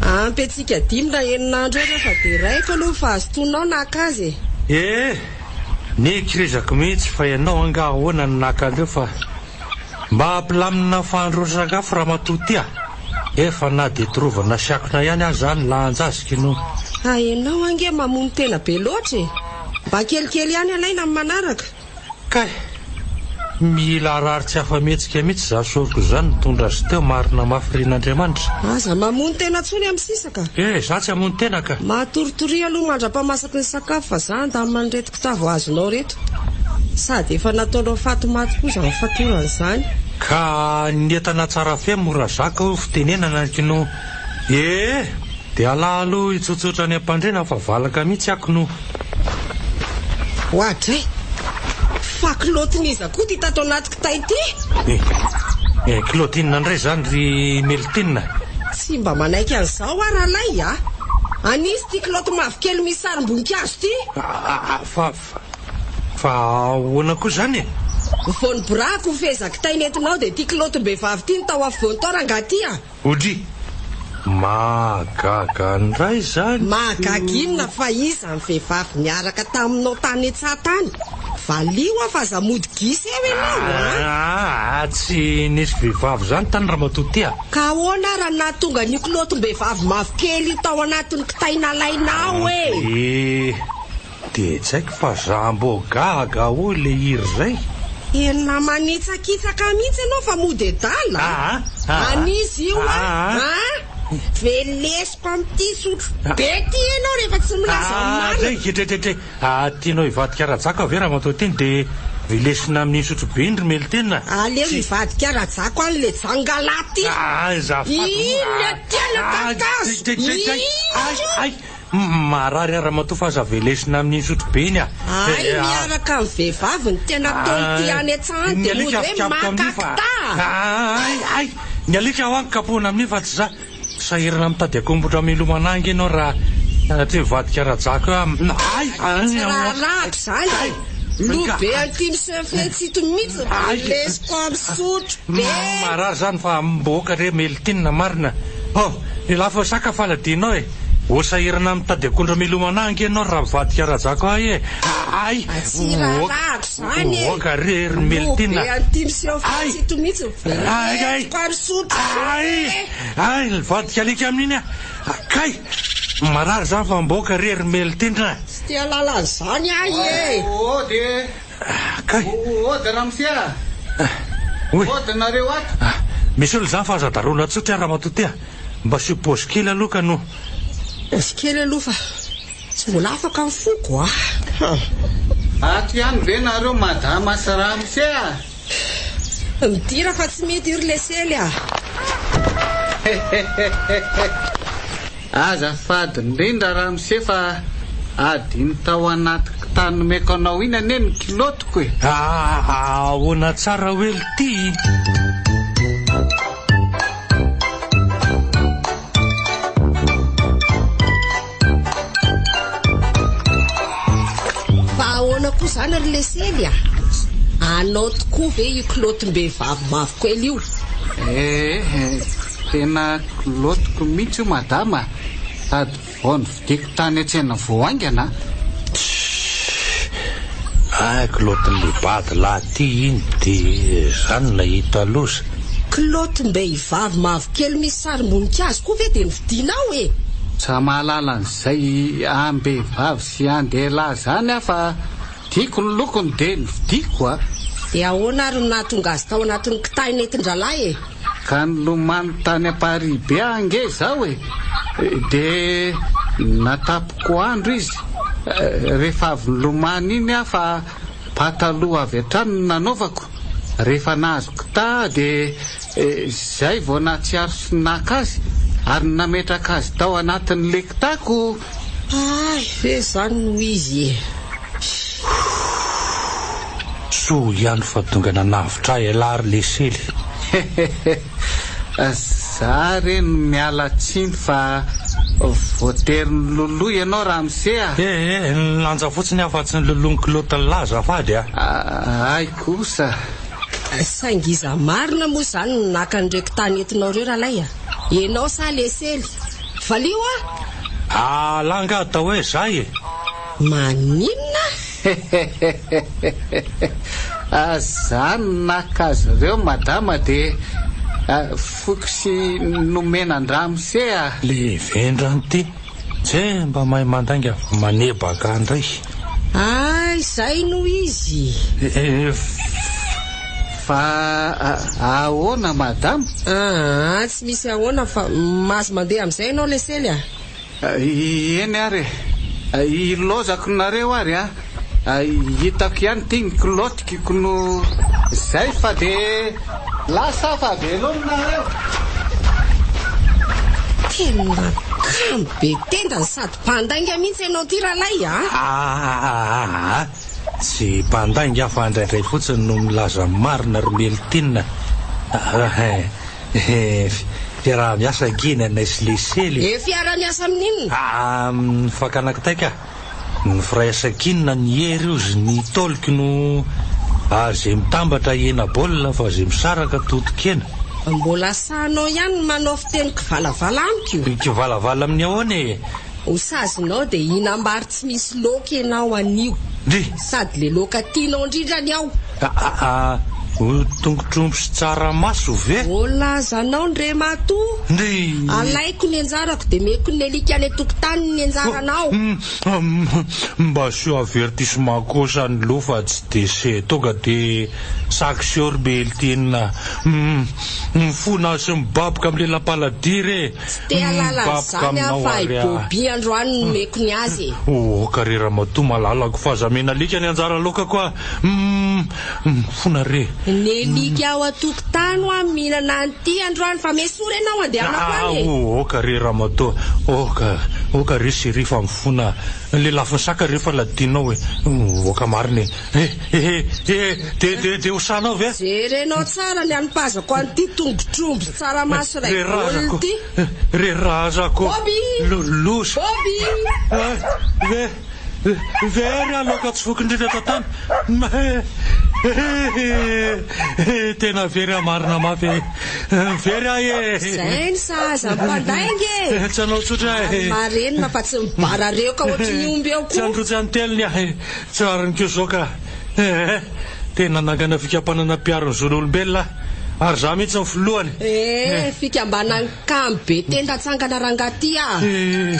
Ampy antsika dimy na enina andro eo ireo fa dia raiko aloha fa azotoanao naka azy e! Ee! Nikirizako mihitsy fa ianao angaha ahoana no naka an'ireo fa Mba hampilamina fahandroan-tsakafo ramatoa ty a! Efa na dia torovana sy akona ihany aza ny lanja azy kino. Ha enao ange mamono tena be loatra e! Mba kelikely ihany alaina amin'ny manaraka. Kay! Mila harary tsy afa-mihetsika mihitsy izaho soroko izany nitondra azy teo marina mafy rin'Andriamanitra. Aza mamono tena intsony amin'ny sisa ka. Eh, izaho tsy hamono tena ka. Matoritoria aloha mandra-pamasaky ny sakafo fa za handamina an'ireto kitapo azonao ireto. Sady efa nataonao faty maty koa izany fatorana izany. Ka ny entana tsara fe mora zaka hoy fitenenana kino. Eh! Dia alà aloha hitsotsotra any am-pandriana fa valaka mihitsy ako no. Oadray! Fa kilaotin'iza koa ity tato anaty kitay ity? Eh! Eh! Kilaoty inona indray izany ry Meltina? Tsy mba manaiky an'izao aho ralay a! An'iza ity kilaoty mavokely misy sarim-boninkazo ity? Fa, fa ahoana koa izany e? Vao niborahako ny fehezan-kitay nentinao dia ity kilaotim-behivavy ity no tao afovoany tao rangahy ity a! Odry! Mahagaga ndray zany. Mahagaga inona fa iza ny vehivavy niaraka taminao tany an-tsaha tany? Valio aho fa aza mody gisa eo ianao a! Aa tsy nisy vehivavy zany tany ramatoa ty a! Ka ahoana ary no nahatonga an'io kilaotim-behivavy mavokely io tao anatin'ny kitay nalainao e? Ee. Dia tsy haiko fa za mbô gaga hoy le hira zay. Tena manitsakitsaka mihitsy ianao fa mody adala a! An'iza io a? A? Velesiko amin'ity sotro be ity ianao rehefa tsy milaza ny marina. Dray, dray, dray, dray. Tianao hivadika rajako ve ramatoa ity dia velesina amin'iny sotro be iny ry Melitena? Aleo hivadika rajako any le jangalahy ity. Azafady moa. Iny aty ana kakazo. Iny. Marary aho ramatoa fa aza velesina amin'iny sotrobe iny ah. Hay miaraka amin'ny vehivavy ny tena ataon'ity any an-tsaha any dia mody hoe maka kità. Hay hay! Ny alika hoa no kapohina amin'iny fa tsy za. Sahirana mitady akombotra milomana ange ianao raha sanatria mivadika rajako eo aho. Hay! Tsy raharahako izany e! Loha be an'ity miseho fetsy ito mihitsy, velesiko amin'ny sotrobe. Marary izany fa miboaka re Meltine marina. Oh! Ny lafo saka faladianao e! Ho sahirana mitady akondro milomana ange ianao raha mivadika rajako ahy e! Hay! Tsy raharahako izany e! Oka re ry Meltina! Loha be an'ity miseho fetsy ito mihitsy, velesiko amin'ny sotrobe. Hay! Hay! Nivadika alika amin'iny aho! Kay! Marary izany fa mboka re ry Meltina! Tsy te hahalala an'izany ahy e! Ody e! Kay! Ody ramose a! Oy! Ody nareo ato! Misy olona izany fa aza darohina tsotra ramatoa ty a! Mba asio paozy kely aloha ka no. Paozy kely aloha fa tsy mbola afaka ny foko a! Ato ihany ve nareo madama sy ramose a! Midira fa tsy mety io ry lesely a! Azafady indrindra ramose fa adino tao anaty kitay nomeko anao iny anie ny kilaotiko e! Ahoana tsara hoe lty? Fa ahoana koa izany ry lesely a? Anao tokoa ve io kilaotim-behivavy mavokely io? Ee, tena kilaotiko mihitsy io madama a! Sady vao novidiako tany an-tsena vao haingana a! Tssy! Hay kilaotin'ilay bady lahy ity iny dia izaho no nahita loza. Kilaotim-behivavy mavokely misy sarim-boninkazo koa ve dia novidianao e? Tsy mahalala an'izay am-behivavy sy an-dehilahy izany aho fa tiako ny lokony dia novidiako a! Dia ahoana ary no nahatonga azy tao anatin'ny kitay nentin-drahalahy e? Ka nilomano tany Amparibe aho ange izaho e! Dia natapiko andro izy rehefa avy nilomano iny aho fa pataloha avy hatrany no nanaovako. Rehefa nahazo kitay dia izay vao nahatsiaro sy naka azy ary nametraka azy tao anatin'ilay kitako. Hay ve izany no izy e! Soa ihany fa tonga nanavotra ahy ialahy ry lesely. Za re no miala tsiny fa voatery niloloha ianao ramose a! Eh eh, nilanja fotsiny aho fa tsy niloloha ny kilaotin'lah azafady a! Hay kosa! Saingy iza marina moa izany no naka an'ireo kitay nentinao ireo ralay a? Ianao sa lesely? Valio a! Alah angaha atao hoe zay e! Maninona? Za no naka azy ireo madama de foiko sy nomena an-dramose a! Le vendrana ity, tse mba mahay mandainga fa manebaka ndray. Hay! izay no izy. Fa ahoana madama? Aa, tsy misy ahoana fa mahazo mandeha amin'izay ianao Lesely a! Eny ary e! Ilaozako nareo ary a! Hitako ihany ity ny kilaotikiko no izay fa dia lasa aho fa veloma nareo! Tena kamo be tendany sady mpandainga mihitsy ianao ity ralay a! Aa! Tsy mpandainga aho fa indraindray fotsiny no milaza ny marina ry Meltine a! Fiaraha-miasa ange ny anay sy Lesely e! E fiaraha-miasa amin'inona? Amin'ny fakana kitay ka! Ny firaisan-kinina ny hery ozy ny tolk no ary izay mitambatra hena baolina fa izay misaraka toton-kena. Mbola sahinao ihany ny manao fiteny kivalavala amiko? Kivalavala amin'ny ahoana e? Ho sazinao dia hihinam-bary tsy misy laoka ianao anio. Ndry! Sady le laoka tianao indrindra ny ao. Aa! Ho tongotr'omby sy tsaramaso ve? Voalazanao Ndrematoa. Ndry! Alaiko ny anjarako dia meko ny alika any an-tokotany ny anjaranao. Mba asio avertissement kosa ny loha fa tsy déchet tonga dia sanction ry Meltine. Mifona sy mibaboka amin'ny lelam-paladia re. Tsy te hahalala an'izany aho fa i Bobby androany no nomeko ny azy e. Oka re ramatoa malalako fa aza mena alika ny anjara laokako a! Humm! Mifona re! Ny alika ao an-tokotany hoa mihinana an'ity androany fa mesory ianao andehanako any e! Oka re ramatoa, oka, oka re chérie fa mifona, ny lelafon'ny saka re fa ladinao e! Oka marina e! Eh eh eh de de de ho sahanao ve? Jerenao tsara ny anipazako an'ity tongotr'omby tsaramaso iray baolina ity. Re razako. Bobby! Loza. Bobby! Ve very aho laoka tsy voky indrindra eto an-tany. Tena very aho marina mafy e. Very aho e. Izay ny sahaza mpandainga e. Tsy hanao tsotra e. Ary marenina fa tsy mibarareoka ohatry ny omby eo koa. Tsy handrotsy anteliny aho e. Tsy rariny koa izao ka! Eh! Tena nanangana fikambanana mpiaro ny zon'olombelona aho, ary izaho mihitsy no filohany! Eh! Fikambanan'ny kamo be tenda atsangana rangahy ty ah! Eh!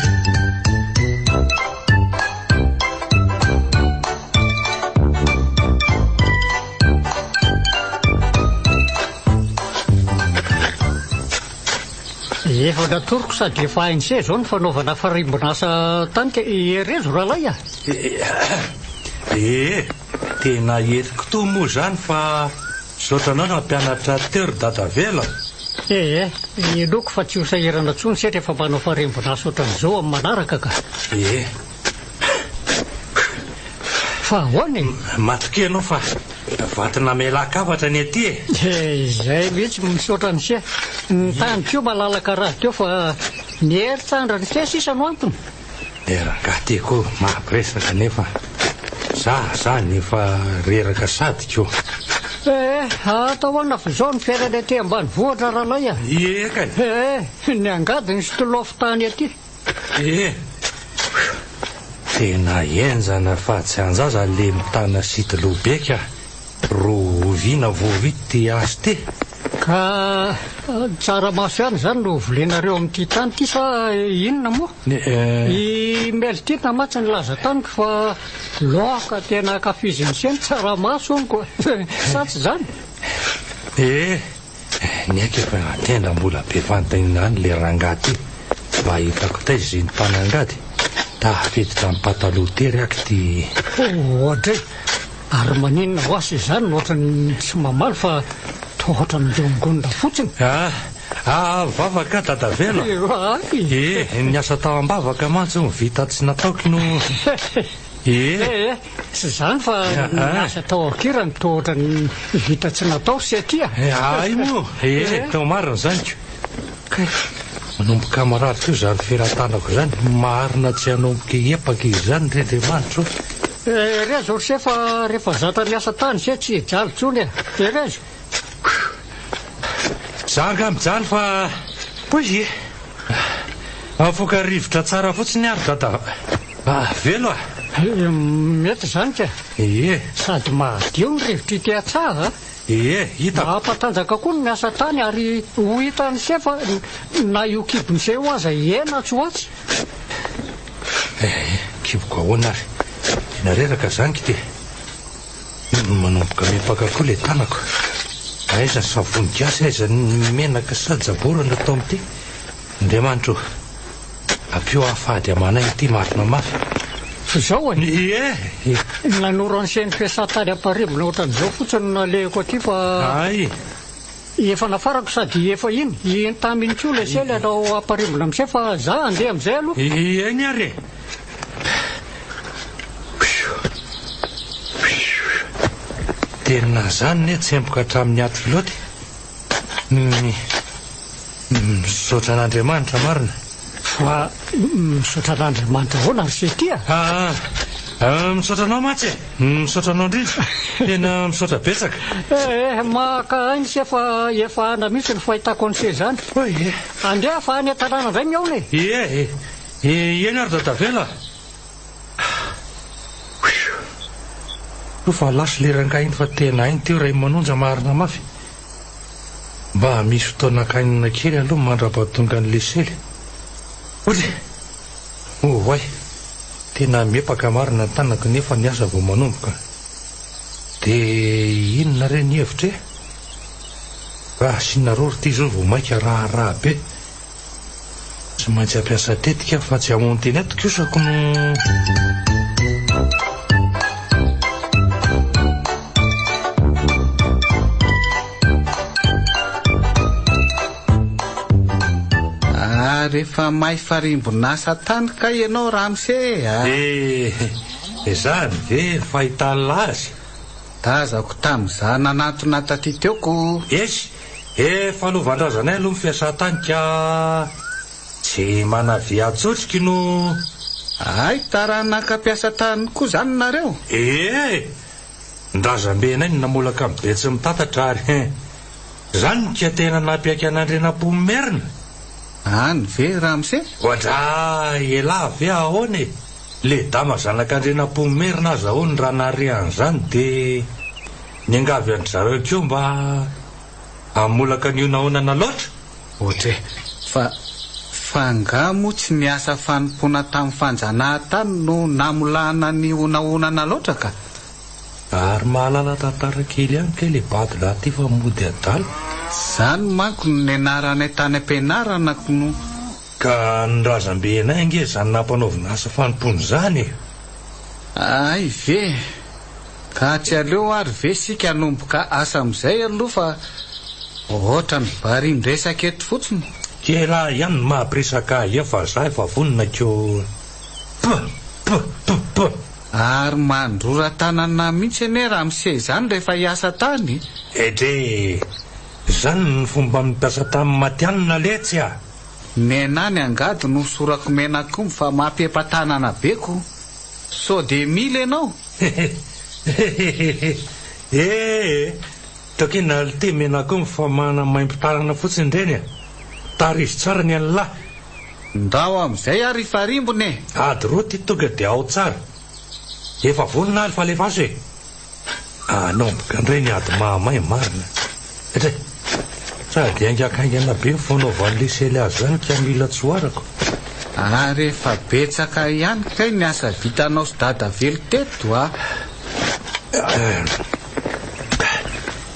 Efa natoroko sady efa hain'se zao ny fanaovana farimbon'asa tany ka herezo rahalahy a! Ee, tena heriko toa moa izany fa misaotra anao nampianatra teo ry Dadavelo a! Ee, inoako fa tsy ho sahirana intsony se rehefa manao farimbon'asa ohatran'izao amin'ny manaraka ka! Ee. Fa ahoana e? Matokia ianao fa vato namelan-kafatra ny aty e! Izay mihitsy, misaotra an'ise. Ny tany koa malalaka rahateo fa ny hery tsandrin'ny fe sisa no antony. Le rangahy ty koa mampiresaka nefa za zany efa reraka sady ko. Ee, atao ahoana fa izao ny fiainana aty ambanivohitra ralay a! Ie kay. Ee, ny angady ny sitolofo tany aty. Ee! Tena henjana fa tsy anjaza le mitana sitlo be ka! Roviana vao vita ty asa ty? Ka tsaramaso ihany izany no volenareo amin'ity tany ity sa inona moa? I Meltina mantsy nilaza tamiko fa laoka tena ankafizin'i se ny tsaramaso hono ko! Sa tsy izany? Ee! Ny aiko efa tena mbola be fanontaniana any le rangahy ty, mba hitako taiza izy nitanangady, tafiditra am pataloha tery aky ty. Oadray! Ary maninona ho azy izany no ohatran'ny tsy mamaly fa toa ohatran'ny miongonona fotsiny? Ah! Ah! Vavaka Dadavelo a! Eh! Ny asa tao am-bavaka mantsy hono vita tsy nataoko no. Eh! Eh! Tsy izany fa ny asa tao an-kirany toa ohatran'ny vita tsy natao ry se aty a! Hay moa! Eh! Tao marina izany ko! Kay! Manomboka marary koa izany felatanako izany, marina tsy hanomboka hiepaka izy izany re Andriamanitra o! Herezo ry se fa rehefa zatra niasa tany se tsy hijaly intsony e! Herezo! Za angaha mijaly fa hoy e! Afoka rivotra tsara fotsiny ary dada Velo a! Mety izany ka! Ie! Sady mahadio ny rivotr'ity an-tsaha a! Ie, hitako. Mampatanjaka koa ny miasa tany ary ho hitan'i se fa na io kibon'i se io aza hihena atsy ho atsy. Eh, kiboko ahoana ary? Tena reraka zany k'ty. Manomboka mipaka koa ilay tanako. Aiza ny savony gasy, aiza ny menaka sa jabora no atao amin'ity? Andriamanitra o! Ampio aho fady aman'aina ity marina mafy. Izao e! Ie! Nanoro an'i Senfesa tany am-parimbona ohatran'izao fotsiny no nalehako aty fa. Hay! Efa nafarako sady efa iny, iny tam iny koa ilay sely anao am-parimbona amin'izay fa za handeha amin'izay aloha. Eny ary e! Tena zany ne tsemboka hatramin'ny aty filoty. Misaotra an'Andriamanitra marina. Fa misaotra an'Andriamanitra ahoana ry se ty a? Aa, misaotra anao mantsy e! Misaotra anao indrindra. Tena misaotra betsaka. Eh, maka aina se fa efa ana mihitsy ny fahitako an'i se izany. Oy e! Andeha fa any an-tanàna indray mihaona e! Ie e! Eny ary Dadavela a! Soa fa lasa ilay rangahy iny fa tena hainy teo Raimanonja marina mafy. Mba misy fotoana hakainina kely aloha mandra-pahatonga an'i Lesely. Ory! Oay! Tena miepaka marina ny tanako nefa ny asa vao manomboka. Dia inona re ny hevitra e? Raha asiana roro ity izao vao mainka raharaha be. Tsy maintsy hampiasa tetika aho fa tsy hamono-tena eto kosako no. Ary efa mahay farimbon'asa tany kay ianao ramose a! Eh, izany ve ny fahitan'lah azy? Tazako tamin'izaho nanantona taty teo ko. Esy, Efa lovandrasanay aloha ny fiasan-tany ka tsy manavia atsotriky no. Hay taranaka mpiasa tany koa zany nareo? Ee! Ny razambenay no namolaka ny Betsimitatatra ary hein! Zany ka tena nampiaiky an'Andrianampoinimerina. Any ve ramose? Oadra elah ve ahoana e! Ledama zanak'Andrianampoinimerina aza hono raha nahare an'izany de niangavy an-dry zareo koa mba Hamolaka ny honahonana loatra? Ohatra e! Fa fa angaha moa tsy ny asa fanompoana tamin'ny fanjanahantany no namolahana ny honahonana loatra ka? Ary mahalala tantara kely ihany kay le bado lahy ty fa mody adala. Zany manko no nianaranay tany am-pianarana kno. Ka ny razambenay ange izany nampanaovina asa fanompoana izany e! Hay ve! Ka tsy aleo ary ve isika hanomboka asa amin'izay aloha fa ohatran'ny varin-dresaka eto fotsiny. Kela ihany ny maha-mpiresaka ahy eo fa za efa vonona ko p! P! P! P! Ary mandrora tanana mihitsy anie ramose izany rehefa hiasa tany e! Edrey! Izany ny fomban'ny mpiasa tany matihanina letsy a! Nenà ny angady no hosorako menak'omby fa mampiempa-tanana be ko! Sao dia mila ianao? Hehehehe ee! Tokina lty menak'omby fa manamaimbo tanana fotsiny ireny a! Tarizo tsara ny an'lah! Ndao amin'izay ary hifarimbona e! Ady roa ty tonga dia ao tsara! Efa vonona ary fa alefaso e! Hanomboka indray ny ady mahamay marina. Dray! Sady haingankaingana be ny fanaovan'i Lisely azy izany ka mila tsy ho arako. Ary efa betsaka ihany kay ny asa vitanao sy Dadavelo teto a!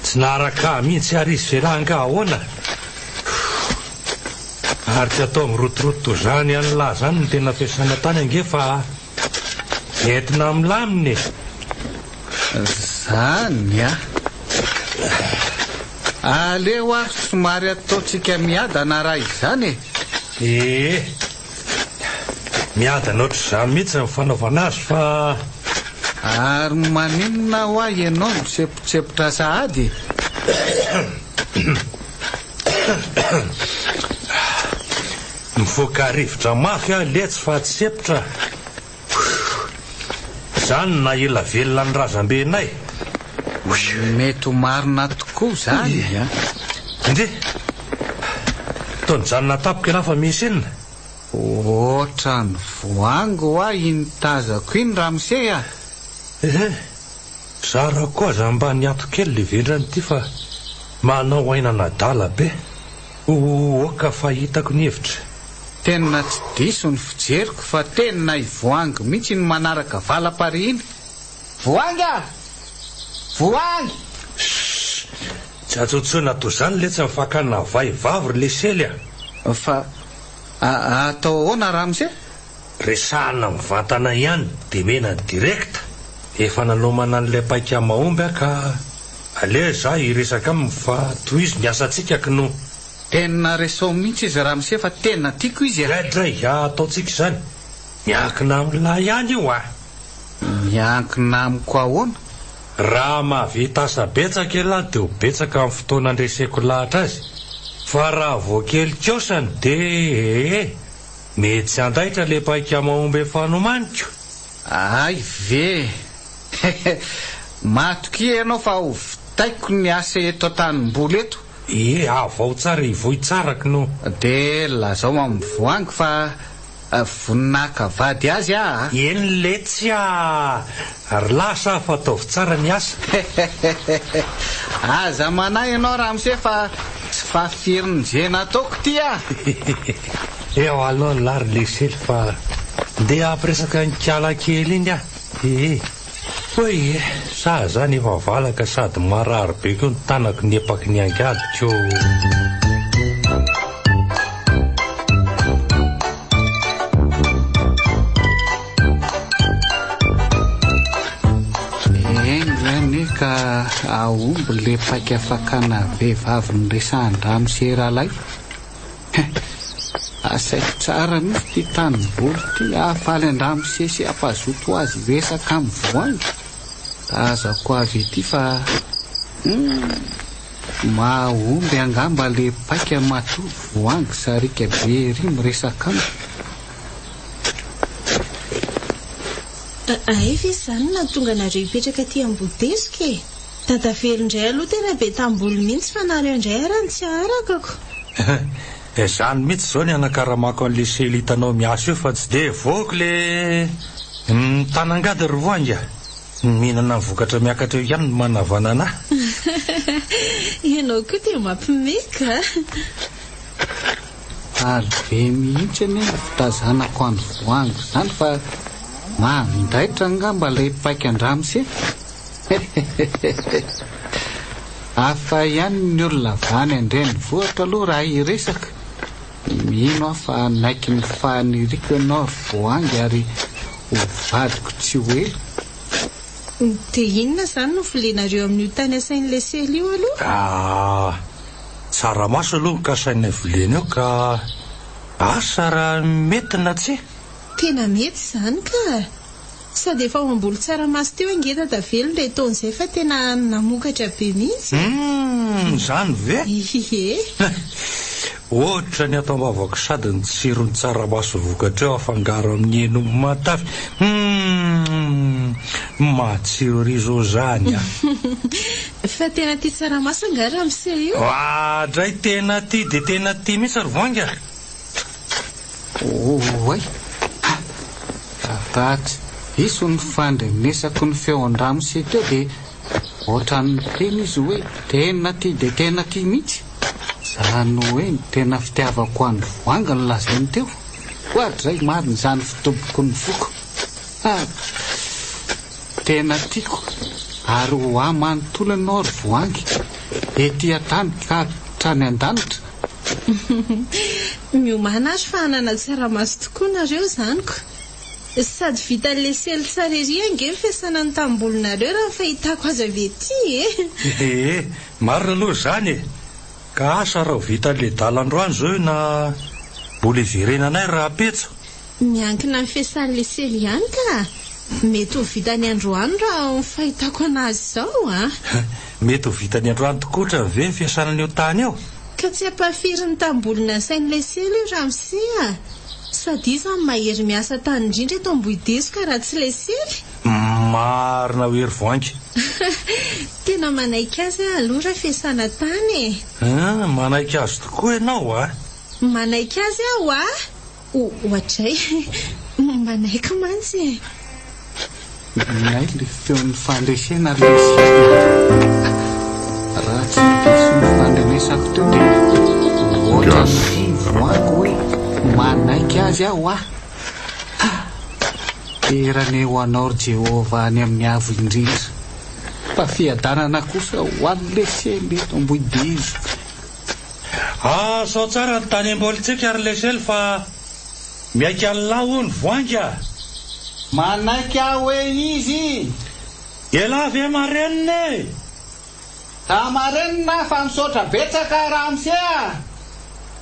Tsy naharaka ahy mihitsy ary izy f'elah angaha ahoana? Ary tsy atao mirotoroto toy izany an'lah izany ny tena fiasana tany ange fa. Entina milamina e! Zany a! Aleo ary somary ataontsika miadana raha izany e! Ee, miadana ohatr'izany mihitsy ny fanaovana azy fa. Ary maninona hoa ianao misepotsepotra sahady e? Mivoaka rivotra mafy aho letsy fa tsy sepotra. Zany no naha ela velona ny razambenay. Mety ho marina tokoa zany a. Ndry! Toa nijanona tampoka ialahy fa misy inona? Ohatran'ny voangy hoa iny tazako iny ramose a! Ehe! Zara koa aza mba niato kely le vendrana ity fa manao ainan'adala be. Oka fa hitako ny hevitra. Tena tsy diso ny fijeriko fa tena i Voahangy mihitsy iny manaraka valaparihy iny. Voahangy a! Voahangy! Shh! Tsy atsotsoina toa izany letsy ny fakana vahivavy ry lesely a! Fa atao ahoana ramose? Resahana mivantana ihany dia mena direct! Efa nanomana an'ilay paika mahomby aho ka aleo izaho hiresaka aminy fa tohizo ny asantsika k'no! Tena resao mihitsy izy ramose fa tena tiako izy a! Dray, ataontsika izany! Miankina amin'lah ihany io a! Miankina amiko ahoana? Raha mahavita asa betsaka elah dia ho betsaka ny fotoana andreseko lahatra azy, fa raha vao kely kosany dia ee, mety tsy handaitra le paika mahomby efa nomaniko. Hay ve! Matokia ianao fa ho vitaiko ny asa eto an-tanimboly eto. Ee, avao tsara hivoy tsara k'no. Dia lazao amin'i Voahangy fa Vonona haka vady azy aho a! Eny letsy a! Ry lasa aho fa ataovy tsara ny asa. Aza manahy ianao ramose fa tsy fahafirin'izay nataoko ity a! Eo aloha lahy ry lesely fa ndeha hampiresaka an'i kala kely iny aho ee. Hoy e! Sa zany efa valaka sady marary be koa ny tanako niepaky ny angady ko. Enga anie ka ahomby le paika fakana vehivavy niresahan-dramose ralay. Asaiko tsara mihitsy ity tanimboly ity hahafaly an-dramose sy hampazoto azy hiresaka amin'ny voahangy. Tazako avy ety fa humm mahomby angamba le paika matoa voahangy sariaka be ery miresaka amiko. Hay ve izany no nahatonga anareo hipetraka aty Ambohidesoka e? Dadavelo indray aloha tena be tamboly mihitsy fa nareo indray ara no tsy aharakako. Izany mihitsy izao ny anakaramako an'le sely hitanao miasa io fa tsy dia voako le mitanangady ry voahangy a! Mihinana ny vokatra miakatra eo ihany no manavanana ahy. Ianao koa dia mampime ka! Faly be mihitsy anie ny fitazanako an'i Voahangy izany fa mandaitra angamba ilay paikan-dramose. Hafa ihany ny olona avy any an-drenivohitra aloha raha hiresaka. Mino aho fa hanaiky ny faniriako ianao ry Voahangy ary ho vadiko tsy ho ela. Dia inona izany no volenareo amin'io tany asain'ilay sela io aloha? Ah, tsaramaso aloha no kasainay volena eo ka asa raha mety na tsia. Tena mety izany ka! Sady efa ao amboly tsaramaso teo ange Dadavelo indray taona izay fa tena namokatra be mihitsy e! Humm, izany ve? Ie. Ohatra ny ato am-bavako sady ny tsiron'ny tsaramaso vokatra eo afangaro amin'ny hen'omby matavy. Humm, matsiro ery izao izany a! Fa tena tia tsaramaso angaha ramose io? Oadray, tena tia dia tena tia mihitsy ry Voahangy a! Oay! Raha tsy diso ny fandrenesako ny feon-dramose teo dia ohatran'ny niteny izy hoe tena tia dia tena tia mihitsy. Izany hoe ny tena fitiavako an'i Voahangy no lazainy teo. Oadray marina izany fidoboko ny foko. Ha! Tena tiako ary ho ahy manontolo ianao ry Voahangy, ety an-tany ka hatrany an-danitra. Miomàna ary fa hanana tsaramaso tokoa nareo izany ko! Sady vitan'ny lesely tsara ery ange ny fiasana ny tanimbolinareo raha ny fahitako azy avy ety e! Ee, marina aloha izany e! Ka asa raha ho vitan'le dala androany izao io na mbola hiverenanay rahampitso. Miankina amin'ny fiasan'ny lesely ihany ka! Mety ho vitany androany raha ny fahitako anazy izao a! Mety ho vitany androany tokoatra ve ny fiasana an'io tany io? Ka tsy ampahafiry ny tamboly nasain'i lesely io ramose a! Sady iza no mahery miasa tany indrindra eto Ambohidiso ka raha tsy lesely? Marina ho hery voahangy. Tena manaiky azy aho aloha raha fiasana tany e! Manaiky azy tokoa ianao a! Manaiky azy aho a! Oadray, manaiky mantsy e! Milay le feon'ny fandresena ry lesy a! Raha tsy diso ny fandrenesako teo dia ohatran'ny voako hoe manaiky azy aho ah! Dera anie ho anao ry Jehovah any amin'ny avo indrindra, fa fiadanana kosa ho an'i Lesely eto Ambohidezo. Asao tsara ny tany ambolintsika ry Lesely fa miaiky an'lah hono Voahangy a! Manaiky aho hoe izy! Elah ve marenina e! Za marenina fa misaotra betsaka ramose a!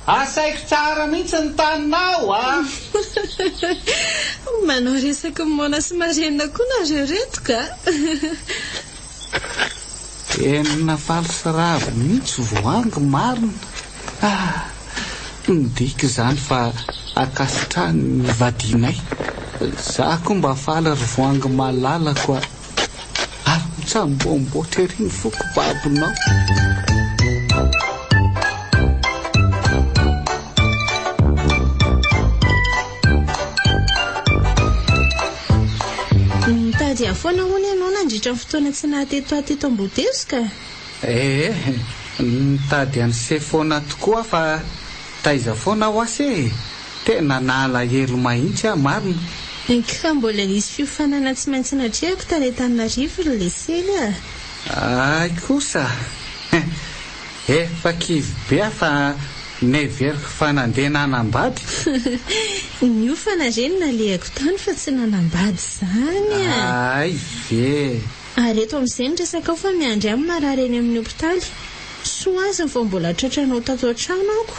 Asaiko tsara mihitsy ny taninao a! Manao resaky moana sy marenina koa nareo reto ka! Tena faly sy ravo mihitsy Voahangy marina ah! Midika izany fa ankasitrahany ny vadianay. Za koa mba faly ry Voahangy malalako a! Ary mitsamboamboatra ery ny foko babonao. Nitady ahy foana hono ianao nandritra ny fotoana tsy naha teto ahy teto Ambohidezo ka? Ee, nitady an'i Se foana tokoa aho fa taiza foana hoa se e! Tena nalahelo mahintsy aho marina. Ka mbola nisy fiofanana tsy maintsy natrehako tany Antananarivo ry Lesely a! Hay kosa! Efa kivy be aho fa neveriko fa nandeha nanambady. Niofana re no nalehako tany fa tsy nanambady izany a! Hay ve! Ary eto amin'izay ny resakao fa miandry ahy ny marary eny amin'ny hopitaly. Soa aza vao mbola tratranao tato an-trano ako.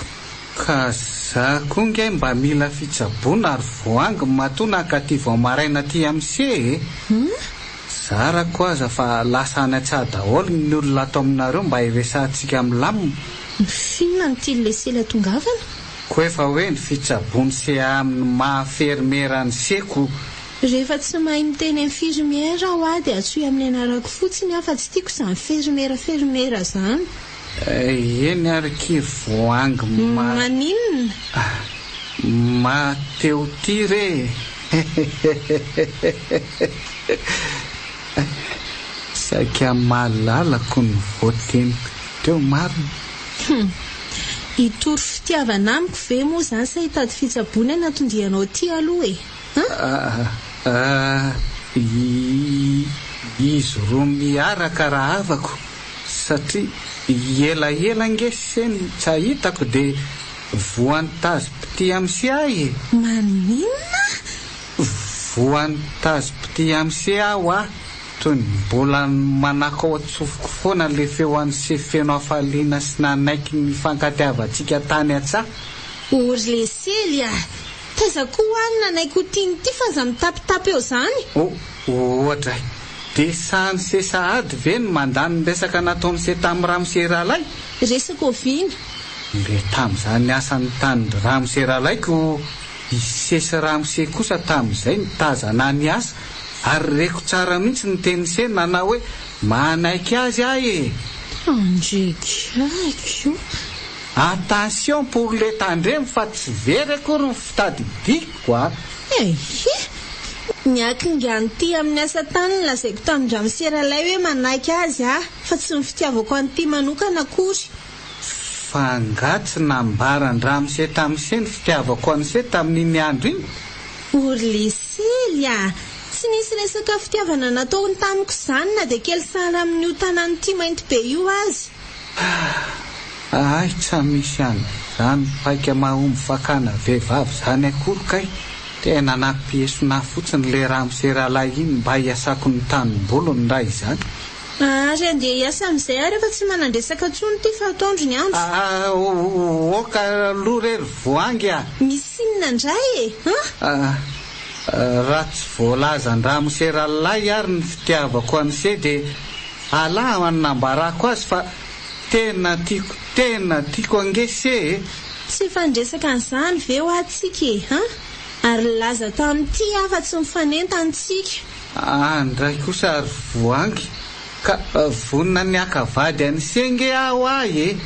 Ka za koa nge mba mila fitsaboana ary voahangy matoa nankaty vao maraina aty amin'ny se e! Zarako aza fa lasa any an-tsaha daholo ny olona ato aminareo mba hiresahantsika milamina. F'inona no tian'i Lesily atongavana? Ko efa hoe ny fitsaboan'i se amin'ny maha fermiera an'i se ko. Rehefa tsy mahay miteny infirmière aho dia antsoy amin'ny anarako fotsiny aho fa tsy tiako izany fermiera fermiera izany. Eny ary akia ry voahangy ma. Maninona? Ma te ho tia re e! Saika malalako ny voateniko teo marina. Hum. Hitory fitiavana amiko ve moa izany sa hitady fitsaboana no anton-dianao aty aloha e? Ah, izy roa miaraka rahavako satria elaela ange se ny tsa hitako de voan'ny tazom-pitia amse ahy e! Maninona? Voan'ny tazom-pitia amse aho ah! Toy ny mbola manako ao an-tsofiko foana le feo an'se feno hafaliana sy nanaiky ny nifankatiavantsika tany an-tsaha. O ry lesely ah! Taiza koa hoa ny nanaiky ho tiany ity fa aza mitapitapy eo zany. O, ohatra e! Dia sahan'se sahady ve ny mandany ny resaka nataon'se tamin'i ramose rahalahy? Resaka oviana? Le tamin'izany asan'ny tanin-dry ramose rahalahy ko i se sy ramose kosa tamin'izay nitazana ny asa ary reko tsara mihitsy ny tenin'se nanao hoe manaiky azy aho e! Andriakaiky o! Attention pour le tandremo fa tsy very akory ny fitadidiako a! Ehe! Ny hakingan'ity amin'ny asa tany no lazaiko tamin-dRamose Ralay hoe manaiky azy aho fa tsy ny fitiavako an'ity manokana akory. Fa angaha tsy nambaran-dRamose tamin'ise ny fitiavako an'ise tamin'iny andro iny? O ry Lesely a! Tsy nisy resaka fitiavana nataony tamiko izany na dia kely sahala amin'io tanan'ity mainty be io aza. Hay tsa misy an'izany paika mahomby fakana vehivavy zany akory kay! Tena nampiesona ahy fotsiny le ramose rahalahy iny mba hiasako ny tanimbolony raha izany. Ary andeha hiasa amin'izay aho rehefa tsy manan-dresaka intsony ity fa atoandro ny andro. Ah ok aloha re ry Voahangy a! Misy inona indray e? An? Raha tsy voalazan-dramose ralalahy ary ny fitiavako an'ise dia Allah no nambarako azy fa tena tiako tena tiako ange se e! Tsy efa niresaka an'izany ve hoa tsika e an? Ary nilaza tamin'ity aho fa tsy mifanentana tsika. An ndray kosa ry Voahangy ka vonona ny haka vady an'ise nge aho ahy e!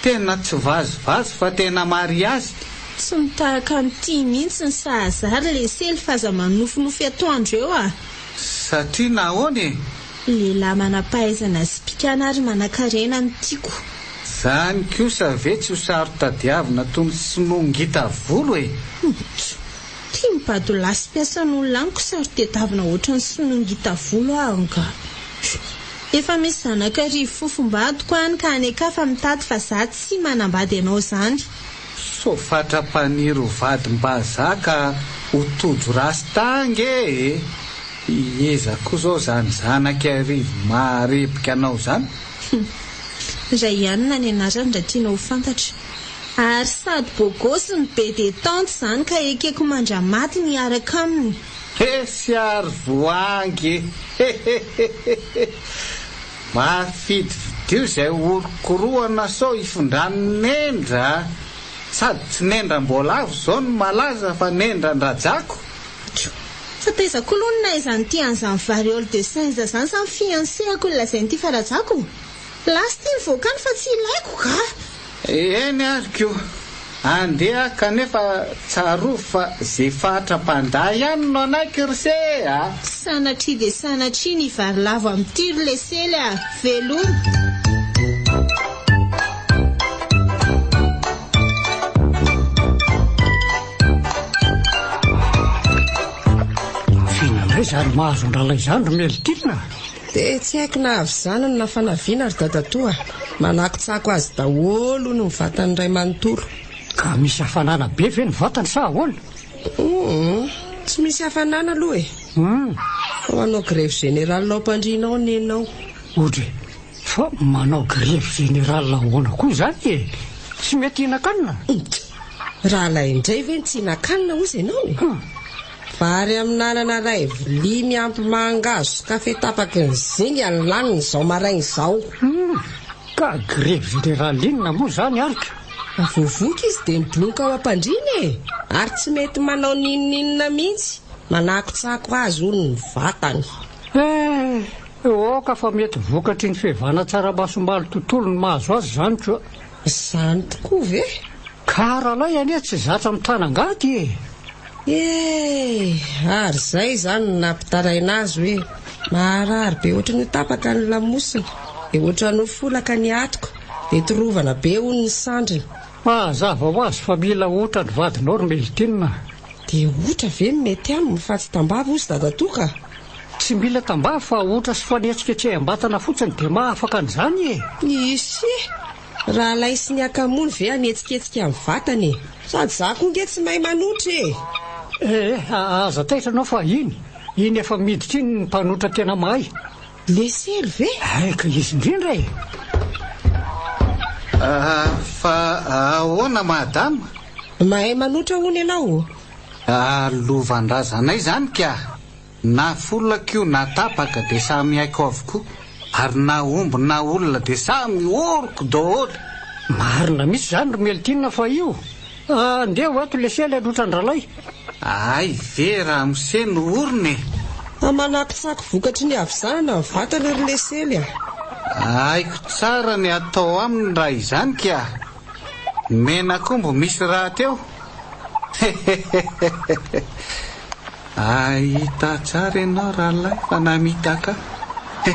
Tena tsy vazivazy fa tena mariazy. Tsy mitahaka an'ity mihitsy ny sahaza ry lesely fa aza manofinofy atoandro eo a! Satria nahoana e? Lehilahy manam-pahaizana sy mpikana ary manankarena no tiako. Zany kosa ve tsy ho saro-tadiavina toy ny sinoa ngita volo e? Ntso! Tia. badolahy sy mpiasan'olona amiko saro-tedavina ohatran'ny sinoa ngita volo aho angaha. Efa misy zanaka arivo fofombadiko any ka any an-kafa mitady fa za tsy manambady anao zany. Sao fatra-paniry ho vadim-bazaha ka ho tojo rasta ange e! Iza koa zao zany zanak'i Arivo maharebika anao zany? Hum. Rayanna ny anarany raha tianao ho fantatra. Ary sady bogosy no be detente zany ka ekeko mandra-maty ny hiaraka aminy. Hesy ary voahangy e! Hehehehe! Mafidifidio izay horokorohana sao hifindran'ny nendra a! Sady tsy nendram-boalavo izao no malaza fa nendran-drajako! Tjo! Fa taiza koa aloha no nahaizan'ity an'izany variole de singe zany sa ny fiancé-ako no lazain'ity fa rajako? Lasa ity mivoaka any fa tsy ilaiko ka! Eny ary ko! Andeha kanefa tsarovy fa ze faritra mpandà ihany no anaiky ry se a! Sanatria dia sanatria ny varilavo amin'ity ry lesely a! Veloma! F'inona indray izany mahazo an-dralay izany ry Meltina? Dia tsy haiko na havizanana na fanaviana ry dadatoa a! Manakotsako azy daholo hono ny vatany iray manontolo. Ka misy hafanana be ve ny vatany sa ahoana? Humm, tsy misy hafanana aloha e! Humm. Fa manao grève générale ao am-pandriana ao nenao. Odry, fa manao grève générale ahoana koa izany e? Tsy mety hihinan-kanina? Humm! Rahalahy indray ve no tsy hihinan-kanina hozy ianao e? Humm. Vary amin'anana iray vilia miampy mangahazo sy kafe tapaky ny zinga ny laniny izao maraina izao. Humm! Ka grevy générale inona moa izany ary ka? Vao voky izy dia mibiloka ao am-pandriana e! Ary tsy mety manao n'inon'inona mihitsy, manakotsako azy hono ny vatany. Eh! Aoka fa mety vokatry ny fiovana tsaramaso omaly tontolo ny mahazo azy izany koa. Izany tokoa ve? Ka ralay anie tsy zatra mitana angady e! Eh! Ary izay izany no nampitaraina azy hoe marary be ohatran'ny ho tapaka ny lamosiny, dia ohatran'ny ho folaka ny hatoka, dia torovana be hono ny sandriny. Mazava ho azy fa mila otra ny vadinao ry Meltine a! Dia otra ve no mety aminy fa tsy tambavy hozy dadatoa ka? Tsy mila tambavy fa otra sy fanetsiketseham-batana fotsiny dia mahafaka an'izany e! Ise! Rahalahy sy ny akamony ve hanetsiketsika ny vatana e? Sady za koa nge tsy mahay manotra e! Eh, aza taitra anao fa iny, iny efa miditra iny ny mpanotra tena mahay. Lesely ve? Eh, ka izy indrindra e! Ah, fa ahoana madama? Mahay manotra hono ianao? Ah, lovan-drazanay izany ka! Na folaka io na tapaka dia samy haiko avokoa, ary na omby na olona dia samy oroko daholo. Marina mihitsy izany ry Meltina fa io andeha ho ato lesely hanotra an-dralay. Hay ve ramose no orona e! Manakotsako vokatry ny havizanana ny vatana ry lesely a! Haiko tsara ny atao aminy raha izany ka! Menak'omby misy rahateo! Hehehehe! Ahita tsara ianao rahalahy fa namitaka ahy. He!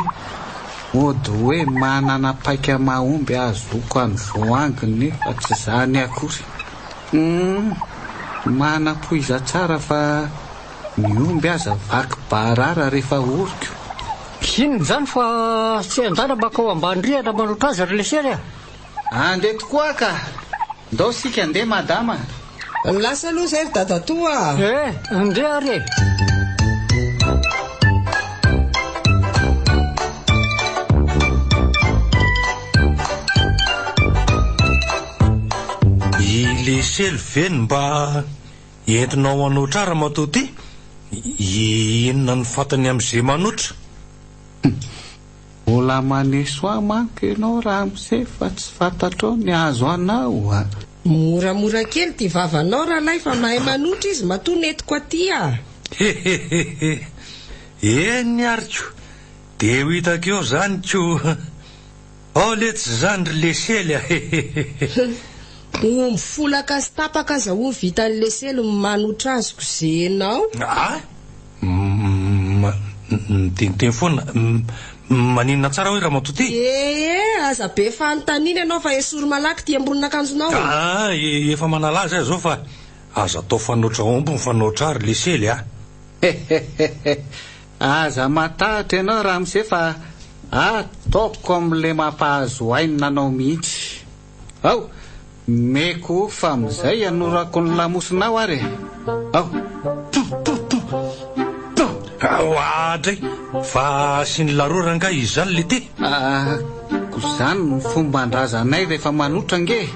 Mody hoe manana paika mahomby ahazoako an'i Voahangy nefa tsy izany akory. Hum! Manam-poiza tsara fa ny omby aza vaky barara rehefa oriko. Inona izany fa tsy andana mankao ambany rihana manotra azy ry lesery a! Andeha tokoa ka! Ndao isika andeha madama. Lasa aloha izay ry dadatoa a! Eh, andeha ary e! I Lesely ve no mba entinao hanoatra ramatoa ty? Inona no fantany amin'izay manoatra? Mbola maneso ahy manko ianao ramose fa tsy fantatrao ny azo anao a! Moramora kely ty vavanao ralay fa mahay manotra izy matoa nentiko aty a! Hehehehe! Eny ary ko! Dia ho hitako eo zany ko! Ao letsy zany ry lesely a! Hehehehe! Omby folaka sy tapaka aza hono vitan'i lesely ny manotra azy ko ze enao. A! Miteniteny foana. Maninona tsara hoe ramatoa ty? Ee, aza be fanontaniana ianao fa esory malaky ty ambonin'akanjonao. Aa, efa manala azy aho izao fa. Aza atao fanoatra omby ny fanoatra ahy ry Lesely a! Hehehehe! Aza matahotra ianao ramose fa ataoko amin'ilay mampahazo aina anao mihitsy. Ao! Meko fa amin'izay hanorako ny lamosinao ary e! Ao! To! To! To! To! Oadray! Fa asian'i Larô rangahy izany le te? Ah, ko zany no fomban-drazanay rehefa manotra ange e!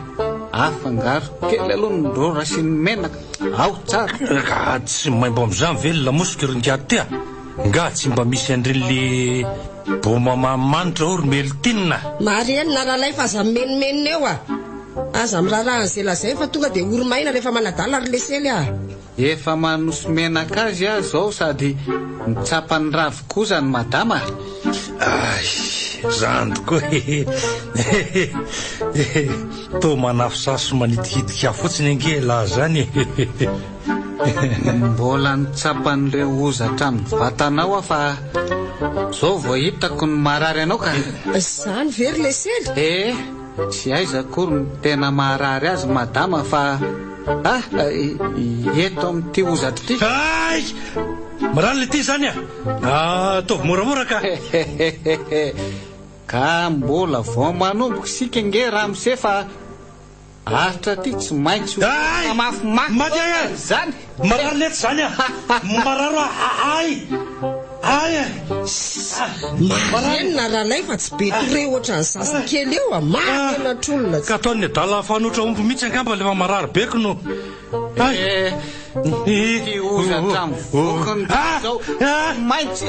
Afangaro kely aloha ny rora sy ny menaka, ao tsara! Ka tsy maimbo amin'izany ve ny lamosiko ry ingahy ty a? Nga tsy mba misy an'ireny le boma manimanitra ao ry Meltine a? Marenina ralay fa aza mimenomenona eo a! Aza miraharaha an'izay lazainy fa tonga dia ory maina rehefa manadala ry lesely a! Efa manosy menaka azy aho zao sady mitsapa ny ravin-kozany madama a! Ay, zany tokoa e! Toa manafosafo sy manitikitika ahy fotsiny ange elah zany e! Mbola nitsapa an'ireo hozatra amin'ny vatanao aho fa zao vao hitako ny marary anao ka! Zany ve ry lesely? Eh! Tsy aiza akory no tena maharary azy madama fa ah eto amin'ity hozatra ity. Hay! Marary le ty zany a! Ataovy moramora ka! Hehehehe! Ka mbola vao manomboka isika ange ramose fa aritra ty tsy maintsy ho Hay! mafimafy Maty ahy e! izany. Marary letsy zany a! Marary ay! Ay e! Marenina Ralay fa tsy be toreo ohatran'ny zaza kely eo a! Mahakenatr'olona Ka ataon'ny adala fanoitra omby mihitsy angamba le fa marary be ko no. Ay! Ity hozatra mivoaka ny zao maintsy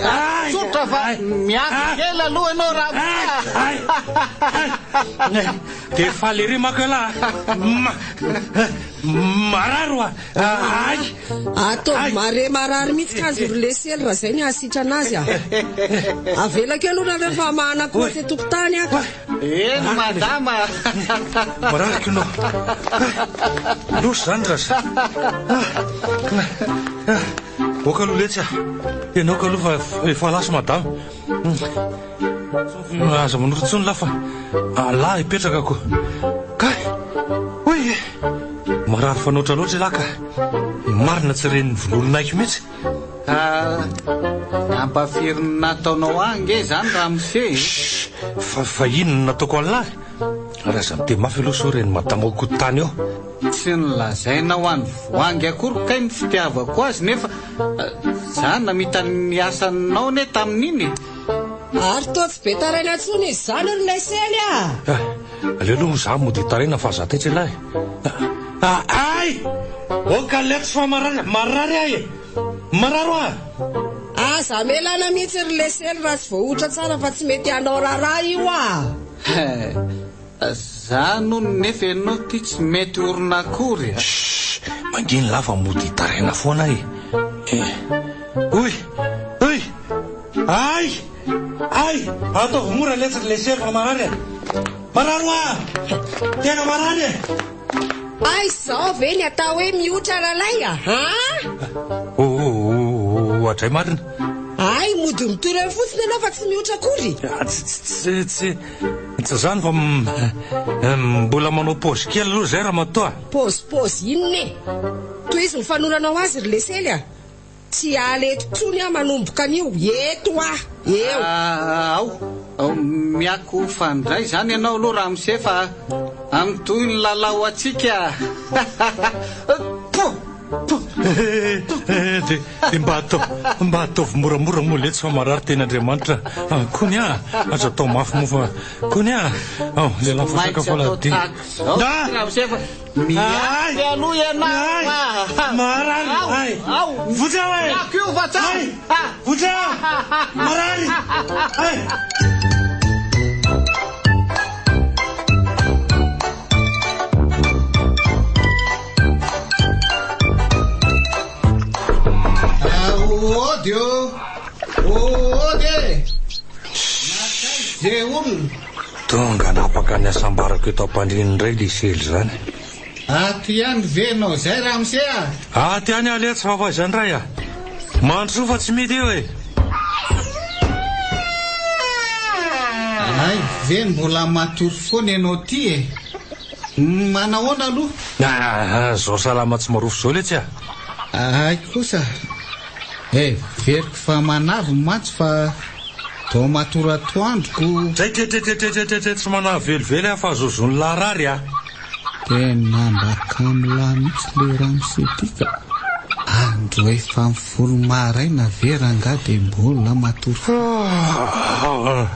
tsotra fa miato kely aloha ianao raha Dia faly ery manko ialahy a! Marary hoa! Ay! Ataovy mare marary mihitsy kanjo ry lesely raha zay ny hahasitrana azy a! Avelako eo aloha nareo fa hamahana akoho aty an-tokotany aho ka. Eny madama a! Marary kino. Loso zany raza. Oka aloha letsy a! Tena oka aloha fa efa lasa madama. Aza manoro intsony lah fa Allah hipetraka ko. Kay! Hoy e! Marary fanoatra loatra ialahy ka. Marina tsy ren'ny vololon'aiko mihitsy. Ka ampafirin'ny nataonao ahy ange izany ramose e! Shh! Fa, fa inona no nataoko an'lah? Ary aza miteny mafy aloha sao ren'ny madama Kototany eo. Tsy nolazainao an'i Voahangy akory kay ny fitiavako azy nefa za namita ny asanao anie tamin'iny e! Ary toa tsy be taraina intsony izy izany ry Lesely a! Ah, aleo aloha za mody hitaraina fa aza taitra ialahy e! Ah, ay! Oka letsy fa marary, marary ahy e! Marary hoa! Aza amelana mihitsy ry Lesely raha tsy voahotra tsara fa tsy mety hanao raharaha io a! Za nony nefa ianao ty tsy mety orina akory a! Shh! Manginy lah fa mody hitaraina foana e! Eh! Oy! Oy! Ay! Ay! Ataovy mora letsy ry lesely fa marary e! Marary hoa! Tena marary e! Hay izao ve ny atao hoe mihotra ralay a! An! Oadray marina! Hay mody mitory eo fotsiny ianao fa tsy mihotra akory! Tsy tsy tsy tsy izany fa mbola manao pause kely aloha izay ramatoa a! Pause pause inona e! Tohizo ny fanoranao azy ry lesely a! Tsy hiala eto intsony aho manomboka anio, eto aho, eo. Ao, ao, miakofa indray izany ianao aloha ramose fa amin'itoy ny lalao antsika. Poh! Poh! Dia, dia mba atao, mba ataovy moramora moa letsy fa marary tena Andriamanitra kony ah! Aza atao mafy moa fa kony ah! Ao, lehilahy voasaka Maintsy atao faladiana. tahaka izao ramose fa Miaky aloha ianao a! Marary! Ao! Ao! Vonjeo e! Miaky io fa tsara! Vonjeo! Marary! Ay! Ody ô! Ody e! Nankaiza ze olona? Tonga hanapaka ny hasambarako eto am-pandriana indray Lisely izany. Ato ihany ve ianao izay ramose a? Ato ihany aho letsy fa f'aiza indray a? Mandrosoa fa tsy mety eo e! Hay ve mbola matory foana ianao ty e? Manahoana aloha? Ah, zao salama tsy marofo zao letsy a! Hay kosa. Heveriko fa manavy mantsy fa toa matory atoandro ko. Tray tray tray tray tray tray tray tsy manavy velively aho fa zozon'ny lahy rary a! Tena mba kamo lahy mihitsy le ramose ty ka. Andro efa mifolo maraina ve rangahy de mbola matory foana.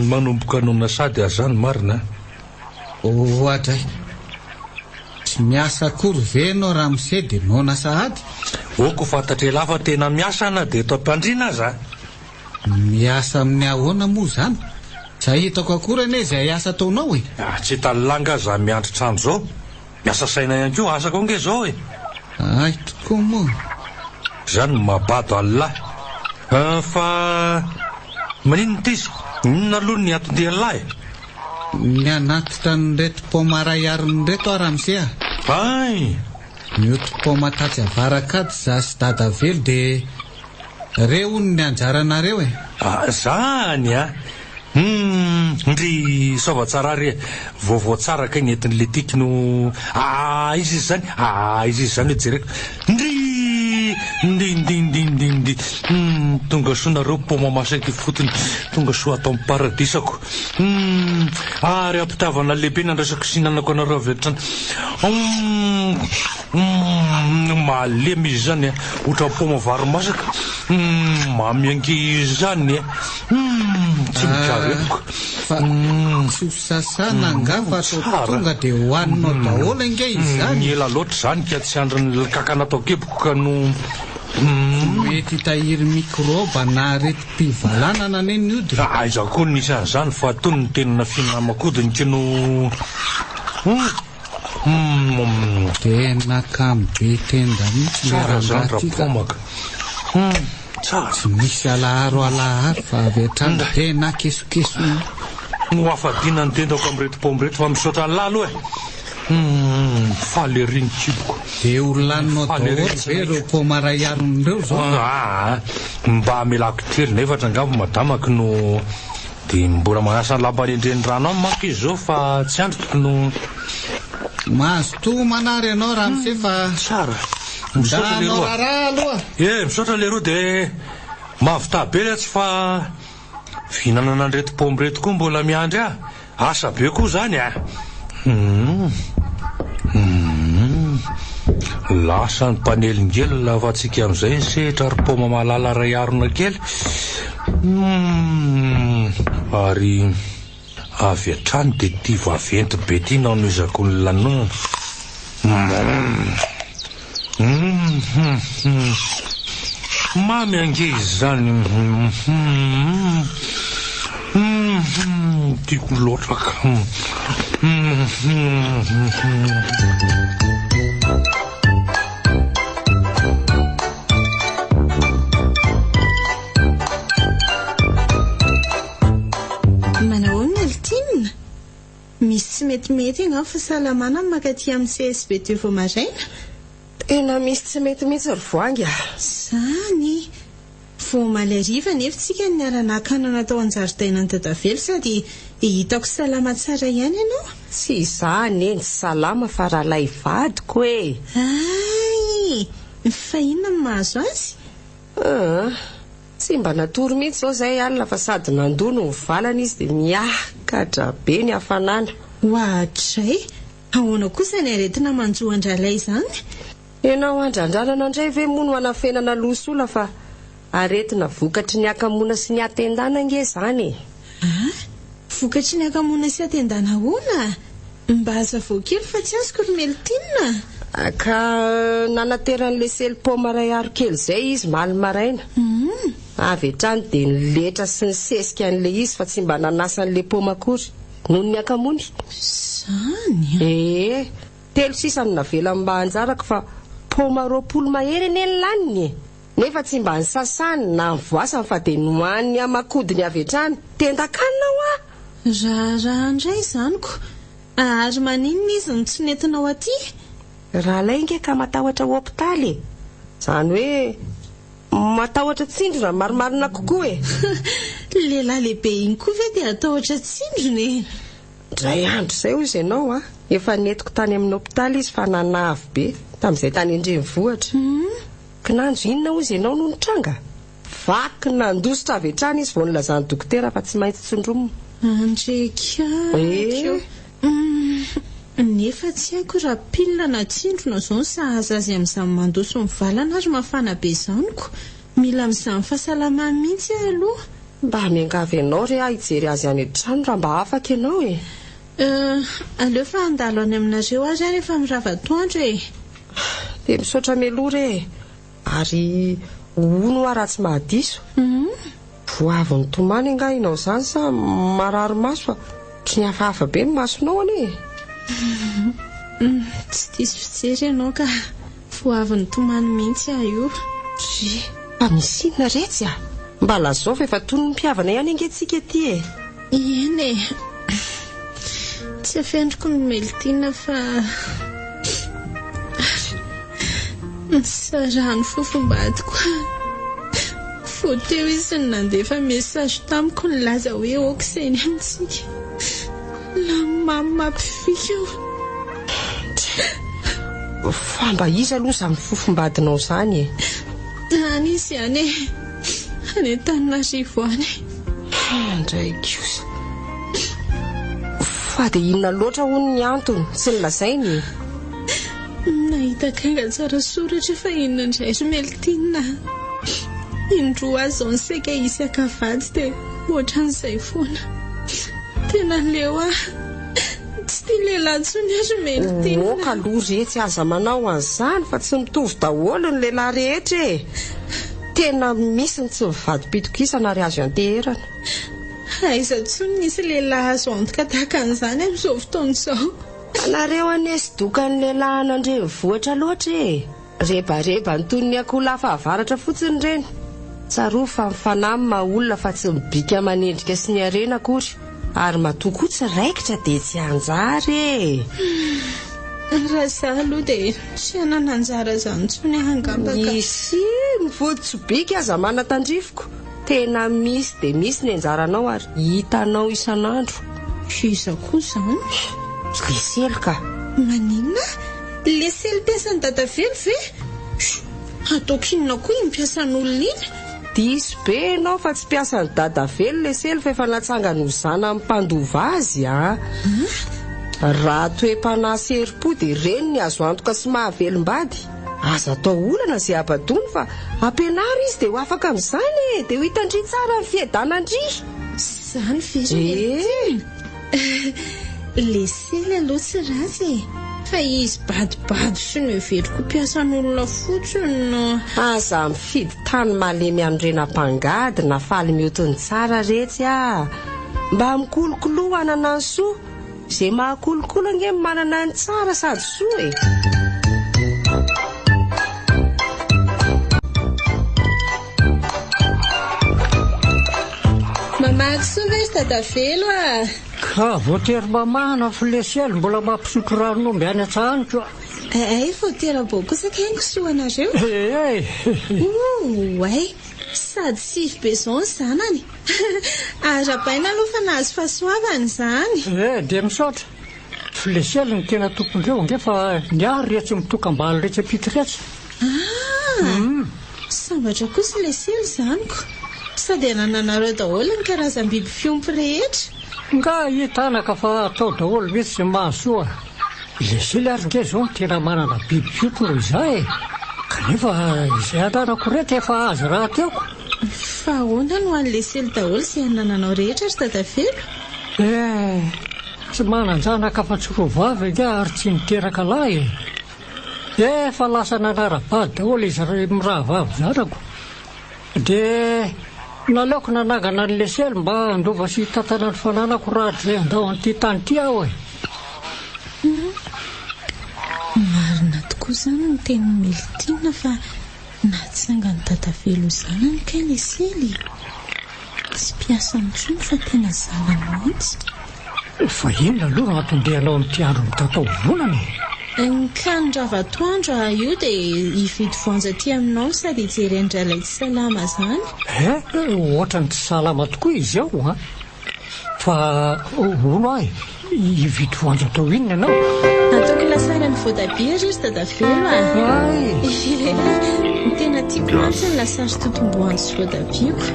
Manomboka noana sady aza zany marina a. Oadray. Tsy miasa akory ve ianao ramose de noana sahady? Ok ho fantatr'elah fa tena miasa na dia eto am-pandriana aza. Miasa amin'ny ahoana moa izany? Tsy ahitako akory anie izay asa ataonao e! Ah, tsy hitan'lah angaha za miandry trano izao? Miasa saina ihany koa, asa koa ange izao e! Hay tokoa moa! Izany no mahabado an'lah. Ah, fa maninona ity izy? Inona aloha ny anton-dian'lah e? Ny hanatitra an'ireto paoma ray arina ireto aho ramose a! Hay! Nioty paoma tatsy avarakaty za sy dadavelo dia Re hono ny anjaranareo e! Ah zany a! Humm ndry soavatsara ary e! Vaovao tsara kay ny entin'i Letiky no ah aiza izy zany? Ah aiza izy zany hoe jereko ndry! Ndry ndry ndry ndry ndry humm tonga soa nareo paoma masaka ifotony tonga soa ato amin'ny paradisako humm ary ampitiavana lehibe nandraisako sy hinanako anareo avy hatrany humm Humm malemy izy zany a, ohatran'ny paoma vary masaka, humm mamy ange izy zany e, humm tsy mikarepoka, Fa tsy ho sasana angaha fa atao tonga dia hohaninao daholo ange izany e. Ela loatra izany ka tsy andrin'ny kakana ato an-kiboko ka no humm. Mety hitahiry mikraoba na aretim-pivalanana anie ny hodiny. Aiza koa no nisy an'izany fa tony ny tena fihinanam-kodiny no humm. Humm. Tena kamo be tenda mihitsy le Tsara zany rangahy ty ka. Rapomaka. Humm tsara. Tsy misy alaharo alaharo fa avy hatrany tena kesokesona. No hafadiana ny tendako amin'ireto paoma ireto fa misaotra an'lah aloha e. Humm faly ery ny kiboko. Dia ho laninao Faly ery daholo ny ve ireo tsinaiko. paoma iray alina ireo zao? Aa mba amelako kely nefatra angamba madamako no Dia mbola manasa ny lampanendren'ny rano any manko izy izao fa tsy andriko no. Mazotoa homana ary ianao ramose fa. Tsara. Misaotra Nda leroa. hanao raharaha aloha. Eh, misaotra leroa dia mahavità be letsy fa fihinanana an'ireto paoma ireto koa mbola miandry ahy. Asa be koa izany a! Humm. Humm. Lasa ny mpanelingelina fa tsika amin'izay ny sehitra ry paoma malala ray harona kely. Humm. Ary avy hatrany dia ity vaventy be ity no hanohizako ny lanonana. Humm. Humm. Humm. Mamy ange izany. Humm. Humm. Tiako loatra ka. Humm. Manahoana ry Tiana? Misy tsy metimety angamba fahasalamana ny mankaty amin'ny CSB teo vao maraina. Tena misy tsy mety mihitsy ry Voahangy a! Izany! Vao omaly hariva anefa tsika no niara-naka anana tao an-jaridainan'i Dadavelo sady hitako salama tsara ihany ianao. Tsy izaho anie no tsy salama fa Ralay vadiko e! Hay! Fa inona no mahazo azy? Aa! Tsy mba natory mihitsy izao izay alina fa sady nandoa no nivalana izy dia miakatra be ny hafanana. Oadray! Ahoana kosa ny aretina manjo an-dRalay izany? Ianao andrandranana indray ve moa no hanafenana loha sola fa aretina vokatry ny hakamoana sy ny hatendana ange izany e! Ah! Vokatry ny hakamoana sy hatendana ahoana? Mba hazavao kely fa tsy azoko ry Meltine a! Ka nanateran'ilay selipaoma iray aro kely izay izy omaly maraina. Avy hatrany dia niletra sy nisesika an'ilay izy fa tsy mba nanasa an'ilay paoma akory. Noho ny hakamoany. Izany an! Ee, telo sisa no navelany mba anjarako fa paoma 20 mahery anie ny laniny e! Nefa tsy mba nisasany na nivoasany fa dia nohaniny aman-kodiny avy hatrany. Tendan-kanina hoa! Raharaha indray izany ko! Ary maninona izy no tsy nentinao aty? Ralay nge ka matahotra hopitaly e! Izany hoe. Matahotra tsindrona marimarina kokoa e! Lehilahy lehibe iny koa ve dia hatahotra tsindrona e? Indray andro izay hozy ianao a, efa nentiko tany amin'ny hopitaly izy fa nanavy be, tamin'izay tany an-drenivohitra. Kinanjo inona hozy ianao no nitranga? Vaky nandositra avy hatrany izy vao nilazan'ny dokotera fa tsy maintsy tsindromina. Andrekako. Humm, nefa tsy haiko raha pile na tsindrona izao no sahaza azy amin'izany mandoso mivalana ary mafana be izany ko! Mila mizaha ny fahasalamany mihitsy aho aloha. Mba miangavy anao re aho hijery azy any an-trano raha mba afaka ianao e! Euh, aleo fa handalo any aminareo ary aho rehefa mirava atoandro e! Dia misaotra mialoha re e! Ary hono hoa raha tsy mahadiso? Vao avy nitomany angaha ianao izany sa marary maso fa ohatry ny hafahafa be ny masonao anie e! Tsy diso fijery ianao ka, vao avy nitomany mihitsy aho io. Dry, fa misy inona retsy a? Mba lazao fa efa toy ny mpihavana ihany ange tsika ity e! Eny e! Tsy afeniko ny Meltina fa nisarahan'ny fofombadiko aho. Vao teo izy no nandefa message tamiko nilaza hoe ok izay ny antsika. Lany mamy mampifika aho. Fa mba iza aloha izany fofombadinao izany e? Any izy any e! Any Antananarivo any. Indray kosa. Fa dia inona loatra hono ny antony tsy nolazainy e? Nahita akanga tsara soratra fa inona indray ry Meltina a! Indroa aho izao no saika hisy haka vady dia ohatran'izay foana. Tena leo aho. Tsy tia lehilahy intsony aho ry Meltina. Aoka aloha retsy aza manao an'izany fa tsy mitovy daholo ny lehilahy rehetra e! Tena misy ny tsy mivadi-pitokisana ary azo ianteherana. Aiza intsony misy lehilahy azo antoka tahaka an'izany amin'izao fotoana izao. Nareo anie tsy dokan'ny lehilahy any an-drenivohitra loatra e! Rebarebany toy ny akoholahy fahavaratra fotsiny ireny. Tsarovy fa ny fanahy no maha olona fa tsy ny bika aman'endrika sy ny harena akory. Ary matoa koa tsy raikitra dia tsy anjara e! Raha izaho aloha dia tsy hanana anjara izany intsony aho angamba ka. Misy ny vodi-tsobika aza manatandrifiko. Tena misy dia misy ny anjaranao ary hitanao isan'andro. Iza koa izany? Lesely ka! Maninona? Lesely mpiasan'i Dadavelo ve? Ataoko inona koa iny mpiasan'olona iny? Diso be ianao fa tsy mpiasan'i Dadavelo Lesely fa efa natsangany ho zanany mpandova azy a! Raha toe-panahy sy herim-po dia ireny ny azo antoka sy mahavelom-bady. Aza atao olana izay habadoany fa ampianaro izy dia ho afaka amin'izany e! Dia ho hitan-dry tsara ny fiadanan-dry. Izany ve ry Meltina? Lesely aloha tsy ratsy e! Fa izy badobado sy noheveriko ho mpiasan'olona fotsiny no. Aza mifidy tany malemy anorenam-pangady na faly mioty ny tsara retsy ah! Mba mikolokoloa hanana ny soa, izay mahakolokolo ange no manana ny tsara sady soa e! Mamaky soa ve ry Dadavelo ah? Ka voatery mamahana flesiel mbola mampisotro ranon'omby any an-tsaha any koa. Hay vao tera-bao kosa kay ny kisoa anareo. Ee. Oay! Sady sivy be izao ny zanany. Arahabaina aloha fa nahazo fahasoavana izany. Ee, dia misaotra. Flesiel no tena tompon-dreo ange fa ny ahy retsy mitokam-balo retsy ampita retsy. Ah! Sambatra kosa ilay sela izany ko! Sady anananareo daholo ny karazam-biby fiompy rehetra. Nga hita anaka fa atao daholo mihitsy izay mahasoa. Ilay sela ary nge izao no tena manana biby fiompy noho izaho e! Kanefa izay ananako ireto efa azy rahateo ko! Fa ahoana no an'ilay sela daholo izay anananao rehetra ry Dadavelo? Eh! Tsy manan-janaka afa-tsy roa vavy angaha ary tsy niteraka lahy e! Efa lasa nanara-bady daholo izy mirahavavy zanako. Dia naleoko nanangana an'i Lesely mba handova sy hitantana ny fananako rahatrizay handao an'ity tany ity aho e. Marina tokoa izany ny tenin'i Meltina fa natsangan'i Dadavelo ho zanany kay Lesely e. Tsy mpiasany intsony fa tena zanany mihitsy. Fa inona aloha no anton-dianao amin'ity andro mitatao volana e? Ny ka ny ravatoandro aho io dia hividy voanjo aty aminao sady hijery an-dralay tsy salama izany. Eh, ohatran'ny tsy salama tokoa izy ao an! Fa hono aho e, hividy voanjo atao inona ianao? Ataoko lasary amin'ny voatabia ry ry dadavelo a! Hay! Ny tena tiako mantsy ny lasary totom-boanjo sy voatabiako.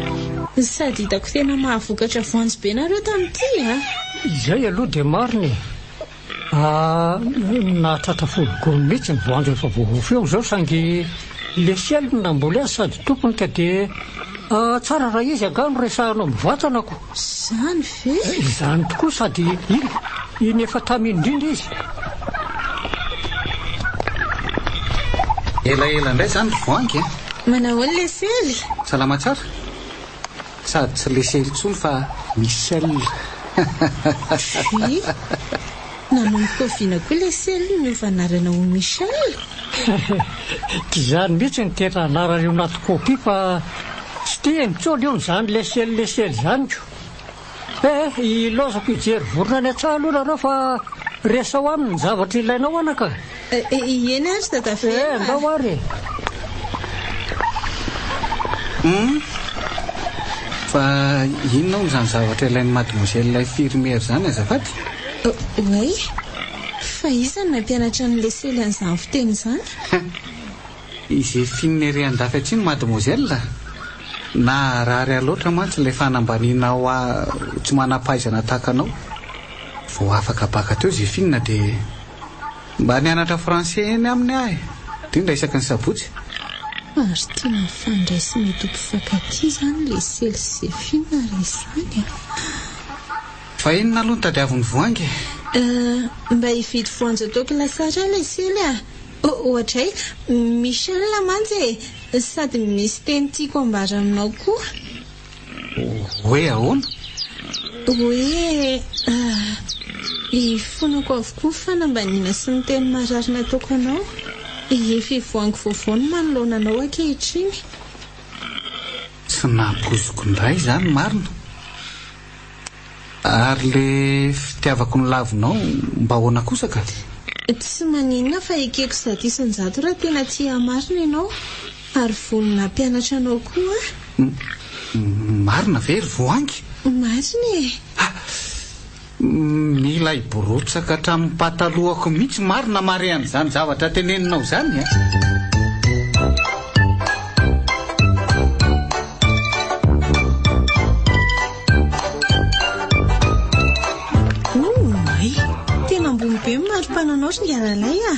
Sady hitako tena mahavokatra voanjo be nareo tamin'ity a! Izay aloha dia marina e! Nahatratra folo gony mihitsy ny voanjo efa voahofy eo izao saingy Lesiel no namboly azy sady tompony ka dia tsara raha izy angaha no resahanao mivantana ko. Izany ve? Izany tokoa sady iny iny efa tamy indrindra izy. Elaela indray izany ry Voahangy a! Manahoana Lesiely? Salama tsara? Sady tsy Lesely intsony fa Michel. Puis, nanomboka oviana koa Lesely no niova anarana ho Michel? Tsy izany mihitsy ny tena anarany eo anaty copie fa tsy tiany intsony hono izany Lesely Lesely izany ko. Eh, ilaozako hijery vorona any an-tsaha aloha nareo fa resaho aminy ny zavatra ilainao anaka. Eny ary Dadavelo a! Eh, ndao ary e! Hum! Fa inona hono izany zavatra ilain'i Mademoiselle infirmière izany azafady? Oay! Fa iza no nampianatra an'i Lesely an'izany fiteny izany? I Zephine ery andafy atsimo Mademoiselle a! Naharary ahy loatra mantsy ilay fanambanianao ahy ho tsy manam-pahaizana tahaka anao. Vao afaka baka teo Zephine dia. Mba nianatra français eny aminy aho e! Indrindra isaky ny sabotsy. Ary tena mifandray sy mety ho mpifankatia izany Lesely sy Zephine raha izany an! Fa inona aloha no tadiavin'i Voahangy e? Euh, mba hividy voanjo ataoko lasary aho Lesely a! Ohatray, Michel mantsy e! Sady misy teny tiako ambara aminao koa. Hoe ahoana? Hoe ifonako avokoa ny fanambaniana sy ny teny marary nataoko anao. Efa ivoahango vaovao ny manoloana anao ankehitriny. Tsy nampoiziko indray izany marina. Ary le fitiavako ny lavinao mba ahoana kosa ka? Tsy maninona fa ekeko 100% raha tena tia ahy marina ianao. Ary vonona hampianatra anao koa aho. Marina ve ry Voahangy? Marina e! Ha! Mila hiborotsaka hatramin'ny patalohako mihitsy marina mare an'izany zavatra teneninao izany a! Oay! Tena ambony be ny mari-pananao ry Ngaralay a!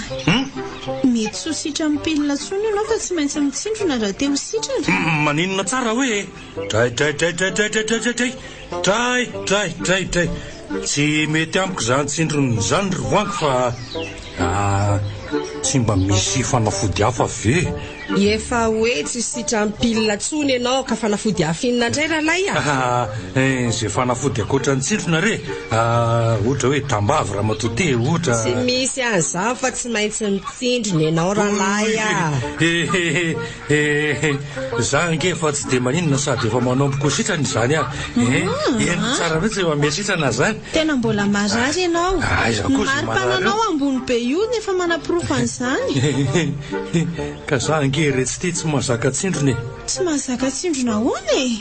Mety tsy ho sitran'ny pilina intsony ianao fa tsy maintsy mitsindrona raha te ho sitrana. Maninona tsara hoe e? Dray dray dray dray dray dray dray dray dray dray dray dray Tsy mety amiko izany tsindrona izany ry Voahangy fa ah, tsy mba misy fanafody hafa ve? Efa hoe tsy sitran'ny pilina intsony ianao ka fanafody hafa inona indray ralay a? Izay fanafody ankoatra ny tsindrona re, ohatra hoe tambavy ramatoa T ohatra. Tsy misy an'izany fa tsy maintsy mitsindrona ianao ralay a! Hehehe, za ange efa tsy dia maninona sady efa manomboka ho sitrana izany aho e! Henoko tsara mihitsy efa miha sitrana izany. Tena mbola marary ianao. Aiza koa izay marary eo. Ny mari-pananao ambony be io no efa manaporofo an'izany. Ka za ange retsy ity tsy mahazaka tsindrona e. Tsy mahazaka tsindrona ahoana e?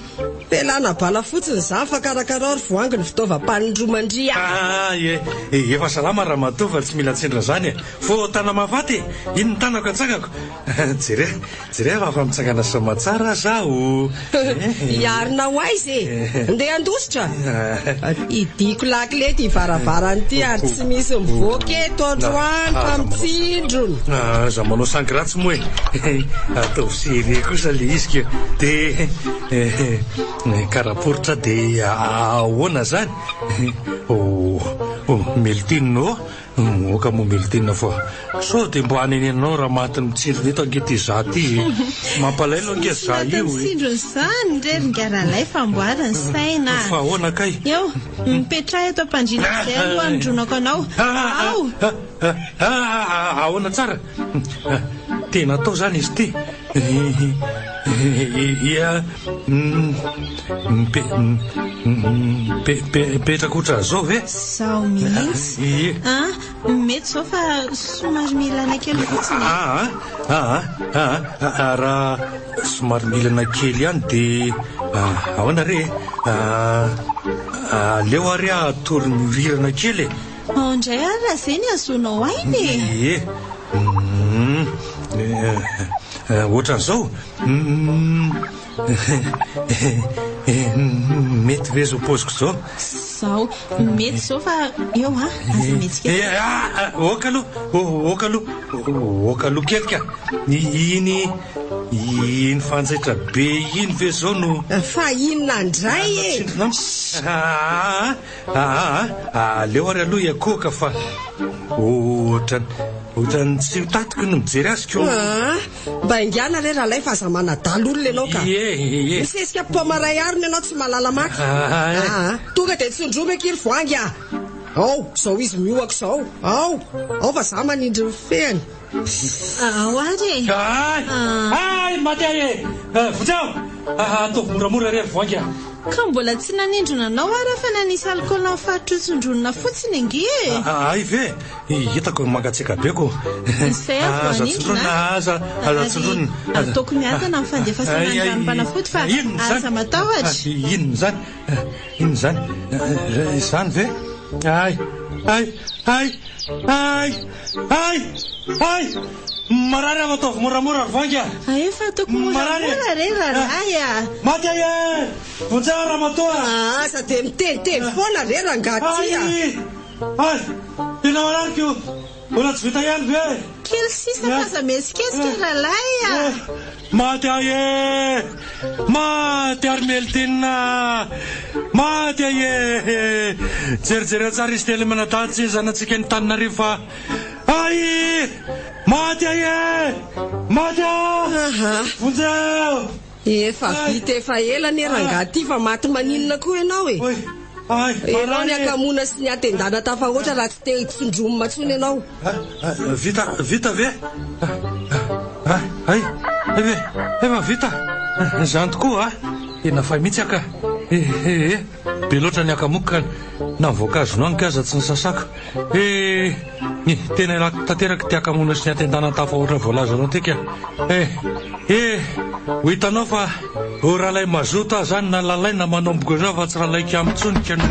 Felana bala fotsiny izany fa karakarao ry voangy ny fitaovam-panindroman-dry a! Ah e, efa salama ramatoa fa tsy mila tsindrona izany e. Vao tana-mahafaty e! Iny ny tanako atsangako. Jereo, jereo fa afa mitsangana soamatsara aza aho. Hiarina ho aiza e? Ndeha handositra? Hidiako lakile ity varavarana ity ary tsy misy mivoaka eto androany fa mitsindrona. Aza manao sangy ratsy moa e. Ataovy sérieux kosa le izy ka. Dia karaporitra dia ahoana zany? Oh, Meltine ô. Aoka moa Meltine fa sao dia mba hanenenanao raha matin'ny mitsindrona eto ange ity za ity e! Mampalahelo ange za io e! Tsy matin'ny tsindrona izany re ry Ngaralay fa amboary ny saina a! Fa ahoana kay? Eo, mipetraha eto am-pandriana amin'izay aloha hanindronako anao. Ao! Ahoana tsara? Tena atao izany izy ity? Ia, mipetraka ohatran'izao ve? Izao mihitsy. Ie. An, Mety izao fa somary milana kely fotsiny e. Aa, aa, aa, aa, raha somary milana kely ihany dia ahoana re e? Aleo ary aho atoro mihorirana kely e. Ao indray ary raha izay ny ahazoanao aina e. Ie. Hum, ohatran'izao? Hum. Mety ve izao paoziko izao? Izao, mety izao fa eo an, aza mihetsika. Ok aloha, ok aloha, ok aloha kely ka. Iny, iny fanjaitra be iny ve izao no. Fa inona indray e? Aa, aa, aleo ary aloha hiakohoka fa ohatran'ny, ohatran'ny tsy ho tatiko ny mijery azy ko. Aa, Mba haingàna re ralay fa aza manadala olona ianao ka. Ie, ie. Misesika paoma iray harona ianao tsy mahalala maka. Aa, tonga dia tsindromy akia ry voahangy a! Ao, izao izy mihohaka izao. Ao, ao fa za manindry ny fehiny. Ao ary e! Hay! Hay! Maty ahy e! Vonjeo! Ataovy moramora re ry voahangy a! Ka mbola tsy nanindrona anao aho raha fa nanisy alcool amin'ny faritra hotsindronina fotsiny ange e! Hay ve? Hitako mangatsiaka be ko. Izay aho vao Aza hanindrona tsindronina, aza, aza Ary tsindronina. Aza. ataoko miadana ny fandefasana ny Ay, ay, ranom-panafody fa inona izany? aza matahotra. Inona izany? Inona izany? Izany ve? Ay, ay, ay, ay, ay, ay! Marary aho, ataovy moramora ry Voahangy a! Ay, efa ataoko Marary e! moramora re rahalahy a! Maty ahy e! Vonjeo aho ramatoa! Aza dia miteniteny foana re rangahy ty a! Ay! Ay! Tena marary ko! Mbola tsy vita ihany ve? Kely sisa fa aza mihetsiketsika rahalahy a! Maty ahy e! Maty ary Meltina! Maty ahy e! Jerijereo tsara izy telo mianadahy tsy zanatsika ny Antananarivo fa ay! Maty ahy e! Maty aho! Vonjeo! Efa vita efa ela anie rangahy ty fa maty maninona koa ianao e! Ianao ny hakamoana sy ny hatendana tafahoatra raha tsy te tsindromina intsony ianao. Vita vita ve? Hay, hay ve? Efa vita! Izany tokoa a! Tena fay mihitsy aho ka! Eh eh! Be loatra ny hakamoako ka na ny voankazo nohaniko aza tsy nisasako. Eh! Tena ilako tanteraka ity hakamoana sy ny hatendana tafahoatra voalazanao ity ka! Eh! Eh! Ho hitanao fa ho ralay mazoto aho zany na lalaina manomboka izao fa tsy ralay kamo intsony ka no.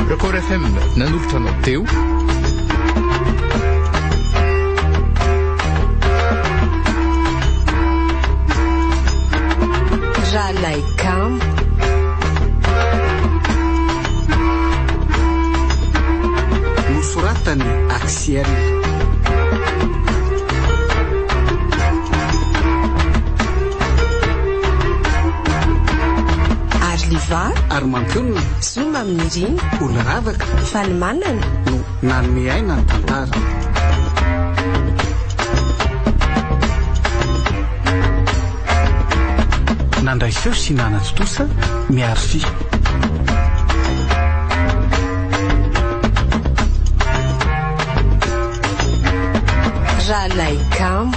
Record FM nanolotra anao teo. Ralay kamo. Nosoratan'i Axiel. Arliva. Ary mampionona. Zoma amin'ny Rina. Olo-ravaka. Falimanana. No nanome aina ny tantara. Nandray feo sy nanatontosa Miarify. Ralaikamo.